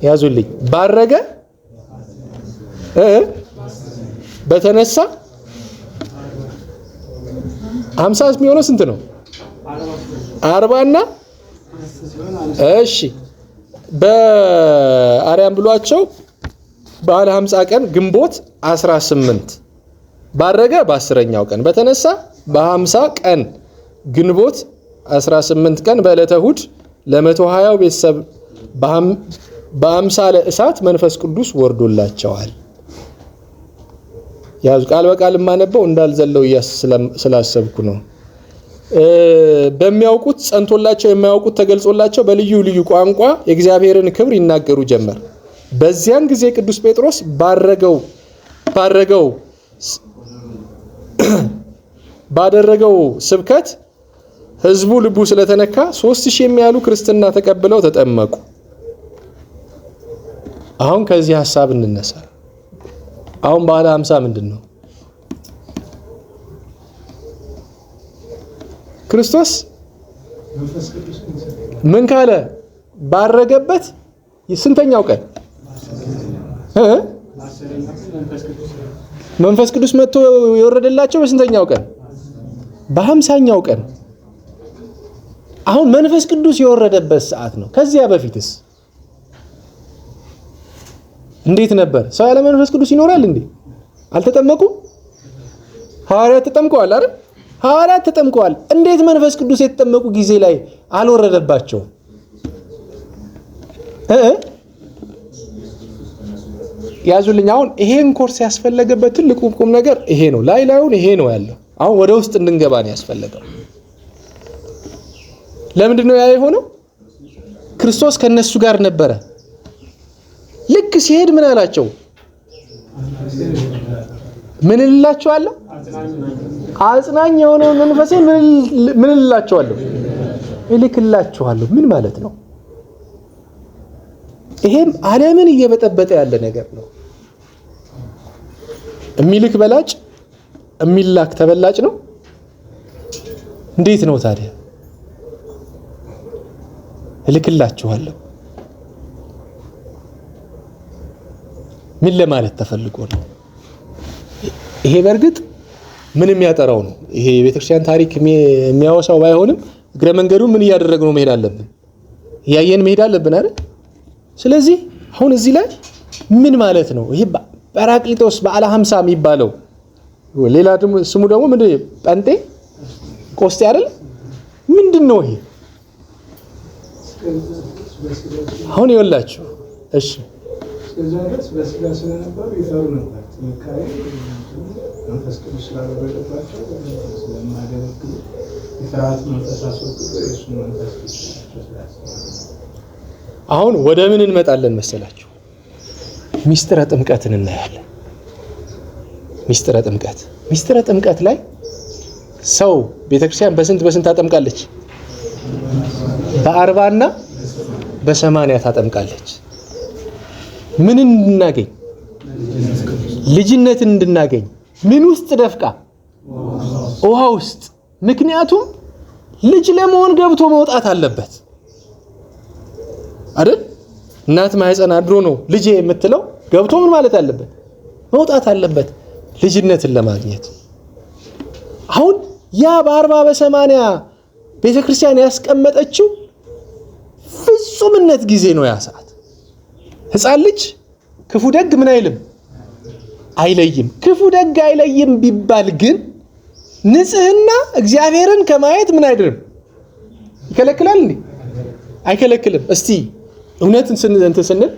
ያዙልኝ ባረገ በተነሳ 50 የሚሆነው ስንት ነው? 40 እና እሺ በአርያም ብሏቸው በዓለ 50 ቀን ግንቦት 18 ባረገ በአስረኛው ቀን በተነሳ በ50 ቀን ግንቦት 18 ቀን በዕለተ እሑድ ለ120 ቤተሰብ በአምሳለ እሳት መንፈስ ቅዱስ ወርዶላቸዋል። ያዙ። ቃል በቃል የማነበው እንዳልዘለው ስላሰብኩ ነው። በሚያውቁት ጸንቶላቸው የማያውቁት ተገልጾላቸው በልዩ ልዩ ቋንቋ የእግዚአብሔርን ክብር ይናገሩ ጀመር። በዚያን ጊዜ ቅዱስ ጴጥሮስ ባረገው ባደረገው ስብከት ሕዝቡ ልቡ ስለተነካ 3000 የሚያሉ ክርስትና ተቀብለው ተጠመቁ። አሁን ከዚህ ሐሳብ እንነሳ። አሁን በዓለ 50 ምንድን ነው? ክርስቶስ ምን ካለ ባረገበት ስንተኛው ቀን መንፈስ ቅዱስ መጥቶ የወረደላቸው በስንተኛው ቀን? በ50ኛው ቀን። አሁን መንፈስ ቅዱስ የወረደበት ሰዓት ነው። ከዚያ በፊትስ እንዴት ነበር? ሰው ያለ መንፈስ ቅዱስ ይኖራል እንዴ? አልተጠመቁም? ሐዋርያት ተጠምቀዋል አይደል? ሐዋርያት ተጠምቀዋል። እንዴት መንፈስ ቅዱስ የተጠመቁ ጊዜ ላይ አልወረደባቸውም? ያዙልኝ። አሁን ይሄን ኮርስ ያስፈለገበት ትልቁ ቁም ነገር ይሄ ነው። ላይ ላዩን ይሄ ነው ያለው። አሁን ወደ ውስጥ እንድንገባ ነው ያስፈለገው። ለምንድን ነው ያ የሆነው? ክርስቶስ ከነሱ ጋር ነበረ። ልክ ሲሄድ ምን አላቸው? ምን እላቸዋለሁ? አጽናኝ የሆነውን መንፈሴን ምን እላቸዋለሁ? እልክላቸዋለሁ። ምን ማለት ነው? ይሄም ዓለምን እየበጠበጠ ያለ ነገር ነው። የሚልክ በላጭ የሚላክ ተበላጭ ነው። እንዴት ነው ታዲያ? እልክላችኋለሁ ምን ለማለት ተፈልጎ ነው? ይሄ በእርግጥ ምን የሚያጠራው ነው? ይሄ የቤተክርስቲያን ታሪክ የሚያወሳው ባይሆንም እግረ መንገዱ ምን እያደረግነው መሄድ አለብን? እያየን መሄድ አለብን አይደል? ስለዚህ አሁን እዚህ ላይ ምን ማለት ነው? ይሄ ጰራቅሊጦስ በዓለ 50 የሚባለው ሌላ ስሙ ደግሞ ምንድን ነው? ጴንጤ ቆስጤ አይደል? ምንድን ነው ይሄ? አሁን ይወላችሁ። እሺ እስከዛ ድረስ በስጋ ስለነበሩ ይፈሩ ነበር። ጥንካሬ መንፈስ ቅዱስ ስላልወረደባቸው ስለማያገለግሉ የፍርሃት መንፈስ አስወግዶ የእሱን መንፈስ ሊሰጣቸው ስላሰበ። አሁን ወደ ምን እንመጣለን መሰላችሁ? ሚስጥረ ጥምቀትን እናያለን። ሚስጥረ ጥምቀት ሚስጥረ ጥምቀት ላይ ሰው ቤተክርስቲያን በስንት በስንት ታጠምቃለች? በ40 እና በ80 ታጠምቃለች። ምን እንድናገኝ? ልጅነትን እንድናገኝ። ምን ውስጥ ደፍቃ? ውሃ ውስጥ። ምክንያቱም ልጅ ለመሆን ገብቶ መውጣት አለበት አይደል? እናት ማህፀን አድሮ ነው ልጄ የምትለው። ገብቶ ምን ማለት አለበት? መውጣት አለበት ልጅነትን ለማግኘት። አሁን ያ በ40 በ80 ቤተክርስቲያን ያስቀመጠችው ፍጹምነት ጊዜ ነው። ያ ሰዓት ሕፃን ልጅ ክፉ ደግ ምን አይልም አይለይም። ክፉ ደግ አይለይም ቢባል ግን ንጽህና እግዚአብሔርን ከማየት ምን አይደለም ይከለክላል እንዴ? አይከለክልም። እስቲ እውነትን እንትን ስንል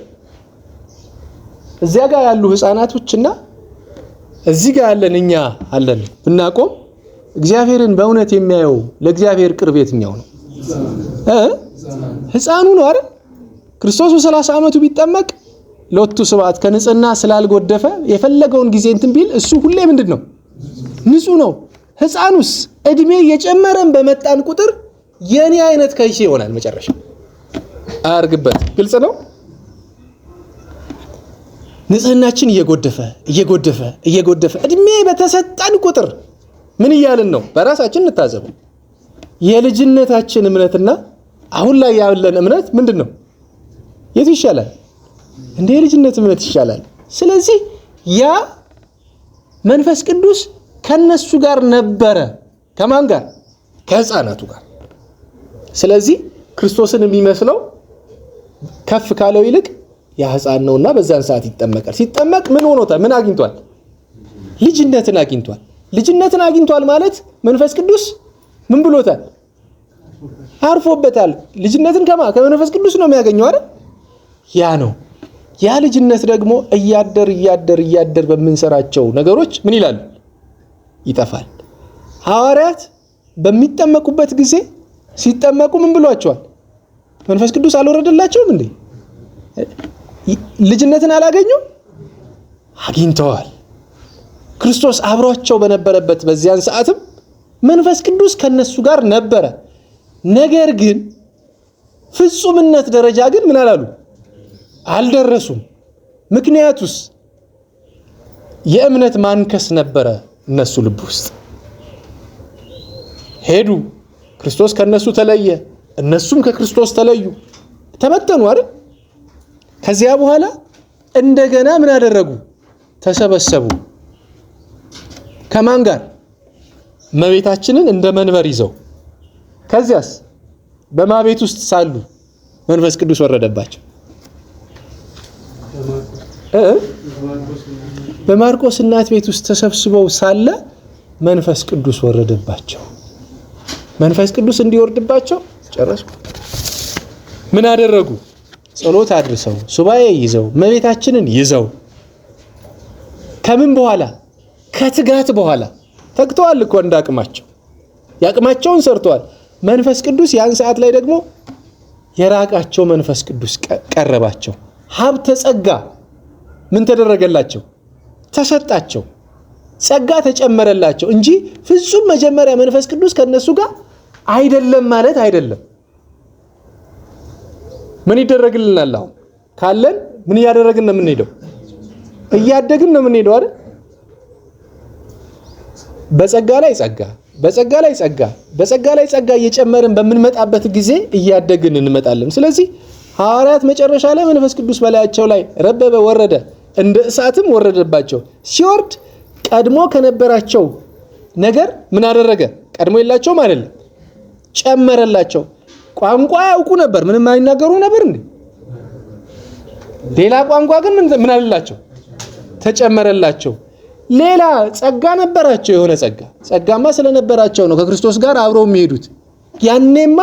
እዚያ ጋር ያሉ ህፃናቶችና እዚህ ጋር ያለን እኛ አለን ብናቆም እግዚአብሔርን በእውነት የሚያየው ለእግዚአብሔር ቅርብ የትኛው ነው? ህፃኑ ነው አይደል? ክርስቶስ በ30 ዓመቱ ቢጠመቅ ሎቱ ስብሐት ከንጽህና ስላልጎደፈ የፈለገውን ጊዜ እንትን ቢል እሱ ሁሌ ምንድን ነው? ንጹህ ነው። ህፃኑስ እድሜ እየጨመረን በመጣን ቁጥር የኔ አይነት ከይሴ ይሆናል መጨረሻ። አያርግበት። ግልጽ ነው። ንጽህናችን እየጎደፈ እየጎደፈ እየጎደፈ እድሜ በተሰጠን ቁጥር ምን እያልን ነው? በራሳችን እንታዘበው። የልጅነታችን እምነትና አሁን ላይ ያለን እምነት ምንድን ነው? የቱ ይሻላል? እንደ የልጅነት እምነት ይሻላል። ስለዚህ ያ መንፈስ ቅዱስ ከነሱ ጋር ነበረ። ከማን ጋር? ከህፃናቱ ጋር። ስለዚህ ክርስቶስን የሚመስለው ከፍ ካለው ይልቅ ያ ህፃን ነውና በዛን ሰዓት ይጠመቃል። ሲጠመቅ ምን ሆኖታል? ምን አግኝቷል? ልጅነትን አግኝቷል። ልጅነትን አግኝቷል ማለት መንፈስ ቅዱስ ምን ብሎታል? አርፎበታል። ልጅነትን ከመንፈስ ቅዱስ ነው የሚያገኘው አይደል? ያ ነው። ያ ልጅነት ደግሞ እያደር እያደር እያደር በምንሰራቸው ነገሮች ምን ይላል? ይጠፋል። ሐዋርያት በሚጠመቁበት ጊዜ ሲጠመቁ ምን ብሏቸዋል? መንፈስ ቅዱስ አልወረደላቸውም እንዴ? ልጅነትን አላገኙም? አግኝተዋል። ክርስቶስ አብሯቸው በነበረበት በዚያን ሰዓትም መንፈስ ቅዱስ ከነሱ ጋር ነበረ። ነገር ግን ፍጹምነት ደረጃ ግን ምን አላሉ? አልደረሱም። ምክንያቱስ የእምነት ማንከስ ነበረ እነሱ ልብ ውስጥ። ሄዱ፣ ክርስቶስ ከነሱ ተለየ፣ እነሱም ከክርስቶስ ተለዩ፣ ተበተኑ አይደል? ከዚያ በኋላ እንደገና ምን አደረጉ? ተሰበሰቡ። ከማን ጋር? እመቤታችንን እንደ መንበር ይዘው። ከዚያስ በማቤት ውስጥ ሳሉ መንፈስ ቅዱስ ወረደባቸው። በማርቆስ እናት ቤት ውስጥ ተሰብስበው ሳለ መንፈስ ቅዱስ ወረደባቸው። መንፈስ ቅዱስ እንዲወርድባቸው ጨረሱ። ምን አደረጉ? ጸሎት አድርሰው ሱባኤ ይዘው እመቤታችንን ይዘው ከምን በኋላ? ከትጋት በኋላ ተግተዋል እኮ እንዳቅማቸው ያቅማቸውን ሰርተዋል። መንፈስ ቅዱስ ያን ሰዓት ላይ ደግሞ የራቃቸው መንፈስ ቅዱስ ቀረባቸው። ሀብተ ጸጋ ምን ተደረገላቸው? ተሰጣቸው። ጸጋ ተጨመረላቸው እንጂ ፍጹም መጀመሪያ መንፈስ ቅዱስ ከነሱ ጋር አይደለም ማለት አይደለም። ምን ይደረግልናል? አሁን ካለን ምን እያደረግን ነው የምንሄደው? እያደግን ነው የምንሄደው አይደል? በጸጋ ላይ ጸጋ፣ በጸጋ ላይ ጸጋ፣ በጸጋ ላይ ጸጋ እየጨመርን በምንመጣበት ጊዜ እያደግን እንመጣለን። ስለዚህ ሐዋርያት መጨረሻ ላይ መንፈስ ቅዱስ በላያቸው ላይ ረበበ፣ ወረደ፣ እንደ እሳትም ወረደባቸው። ሲወርድ ቀድሞ ከነበራቸው ነገር ምን አደረገ? ቀድሞ የላቸውም አይደለም፣ ጨመረላቸው። ቋንቋ ያውቁ ነበር፣ ምንም አይናገሩ ነበር እንዴ? ሌላ ቋንቋ ግን ምን አለላቸው? ተጨመረላቸው። ሌላ ጸጋ ነበራቸው። የሆነ ጸጋ ጸጋማ ስለነበራቸው ነው ከክርስቶስ ጋር አብረው የሚሄዱት። ያኔማ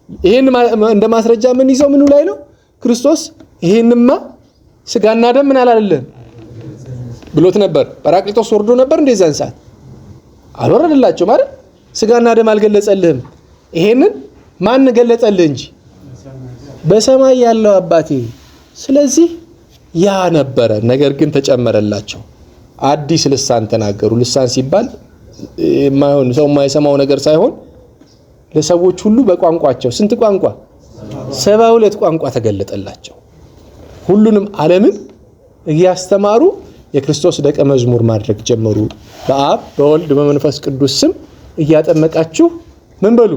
ይሄን እንደ ማስረጃ ምን ይዘው ምኑ ላይ ነው ክርስቶስ ይሄንማ ስጋና ደም ምን አላለልህም ብሎት ነበር። ጰራቅሊጦስ ወርዶ ነበር እንደዛን ሰዓት አልወረደላቸው ማለት ስጋና ደም አልገለጸልህም። ይሄንን ማን ገለጸልህ እንጂ በሰማይ ያለው አባቴ። ስለዚህ ያ ነበረ። ነገር ግን ተጨመረላቸው። አዲስ ልሳን ተናገሩ። ልሳን ሲባል የማይሆን ሰው የማይሰማው ነገር ሳይሆን ለሰዎች ሁሉ በቋንቋቸው ስንት ቋንቋ? 72 ቋንቋ ተገለጠላቸው። ሁሉንም ዓለምን እያስተማሩ የክርስቶስ ደቀ መዝሙር ማድረግ ጀመሩ። በአብ በወልድ በመንፈስ ቅዱስ ስም እያጠመቃችሁ ምን በሉ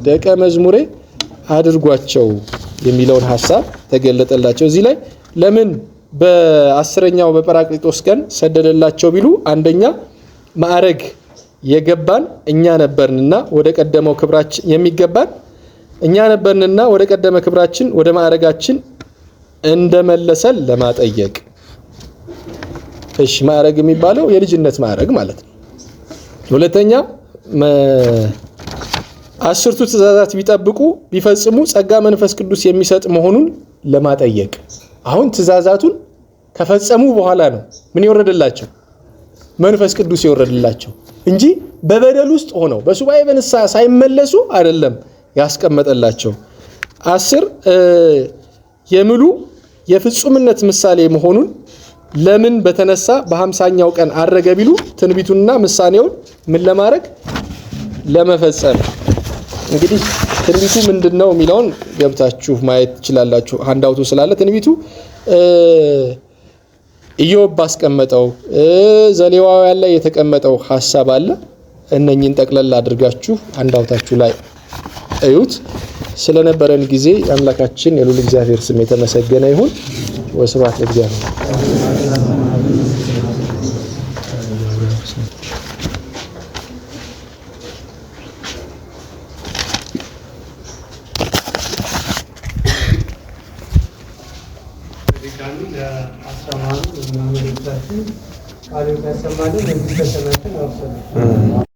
ደቀ መዝሙሬ አድርጓቸው። የሚለውን ሀሳብ ተገለጠላቸው። እዚህ ላይ ለምን በ10ኛው በጰራቅሊጦስ ቀን ሰደደላቸው ቢሉ፣ አንደኛ ማዕረግ የገባን እኛ ነበርንና ወደ ቀደመው ክብራችን የሚገባን እኛ ነበርንና ወደ ቀደመ ክብራችን ወደ ማዕረጋችን እንደመለሰን ለማጠየቅ። እሺ ማዕረግ የሚባለው የልጅነት ማዕረግ ማለት ነው። ሁለተኛ 10ቱ ትእዛዛት ቢጠብቁ ቢፈጽሙ ጸጋ መንፈስ ቅዱስ የሚሰጥ መሆኑን ለማጠየቅ። አሁን ትእዛዛቱን ከፈጸሙ በኋላ ነው ምን የወረደላቸው? መንፈስ ቅዱስ የወረደላቸው እንጂ በበደል ውስጥ ሆነው በሱባኤ በንስሐ ሳይመለሱ አይደለም ያስቀመጠላቸው። 10 የምሉ የፍጹምነት ምሳሌ መሆኑን ለምን በተነሳ በ50ኛው ቀን አረገ ቢሉ ትንቢቱንና ምሳሌውን ምን ለማድረግ ለመፈጸም። እንግዲህ ትንቢቱ ምንድነው የሚለውን ገብታችሁ ማየት ትችላላችሁ። handout ኡ ስላለ ትንቢቱ ኢዮብ ባስቀመጠው ዘሌዋውያን ላይ የተቀመጠው ሀሳብ አለ። እነኚህን ጠቅለል አድርጋችሁ handout ኣችሁ ላይ እዩት። ስለነበረን ጊዜ የአምላካችን የልዑል እግዚአብሔር ስም የተመሰገነ ይሁን። ወስብሐት ለእግዚአብሔር። በድጋሚ ለአስተማሩ መምህሮቻችን ቃሉን ያሰማልን፣ መንግሥተ ሰማያትን ያወርሰን።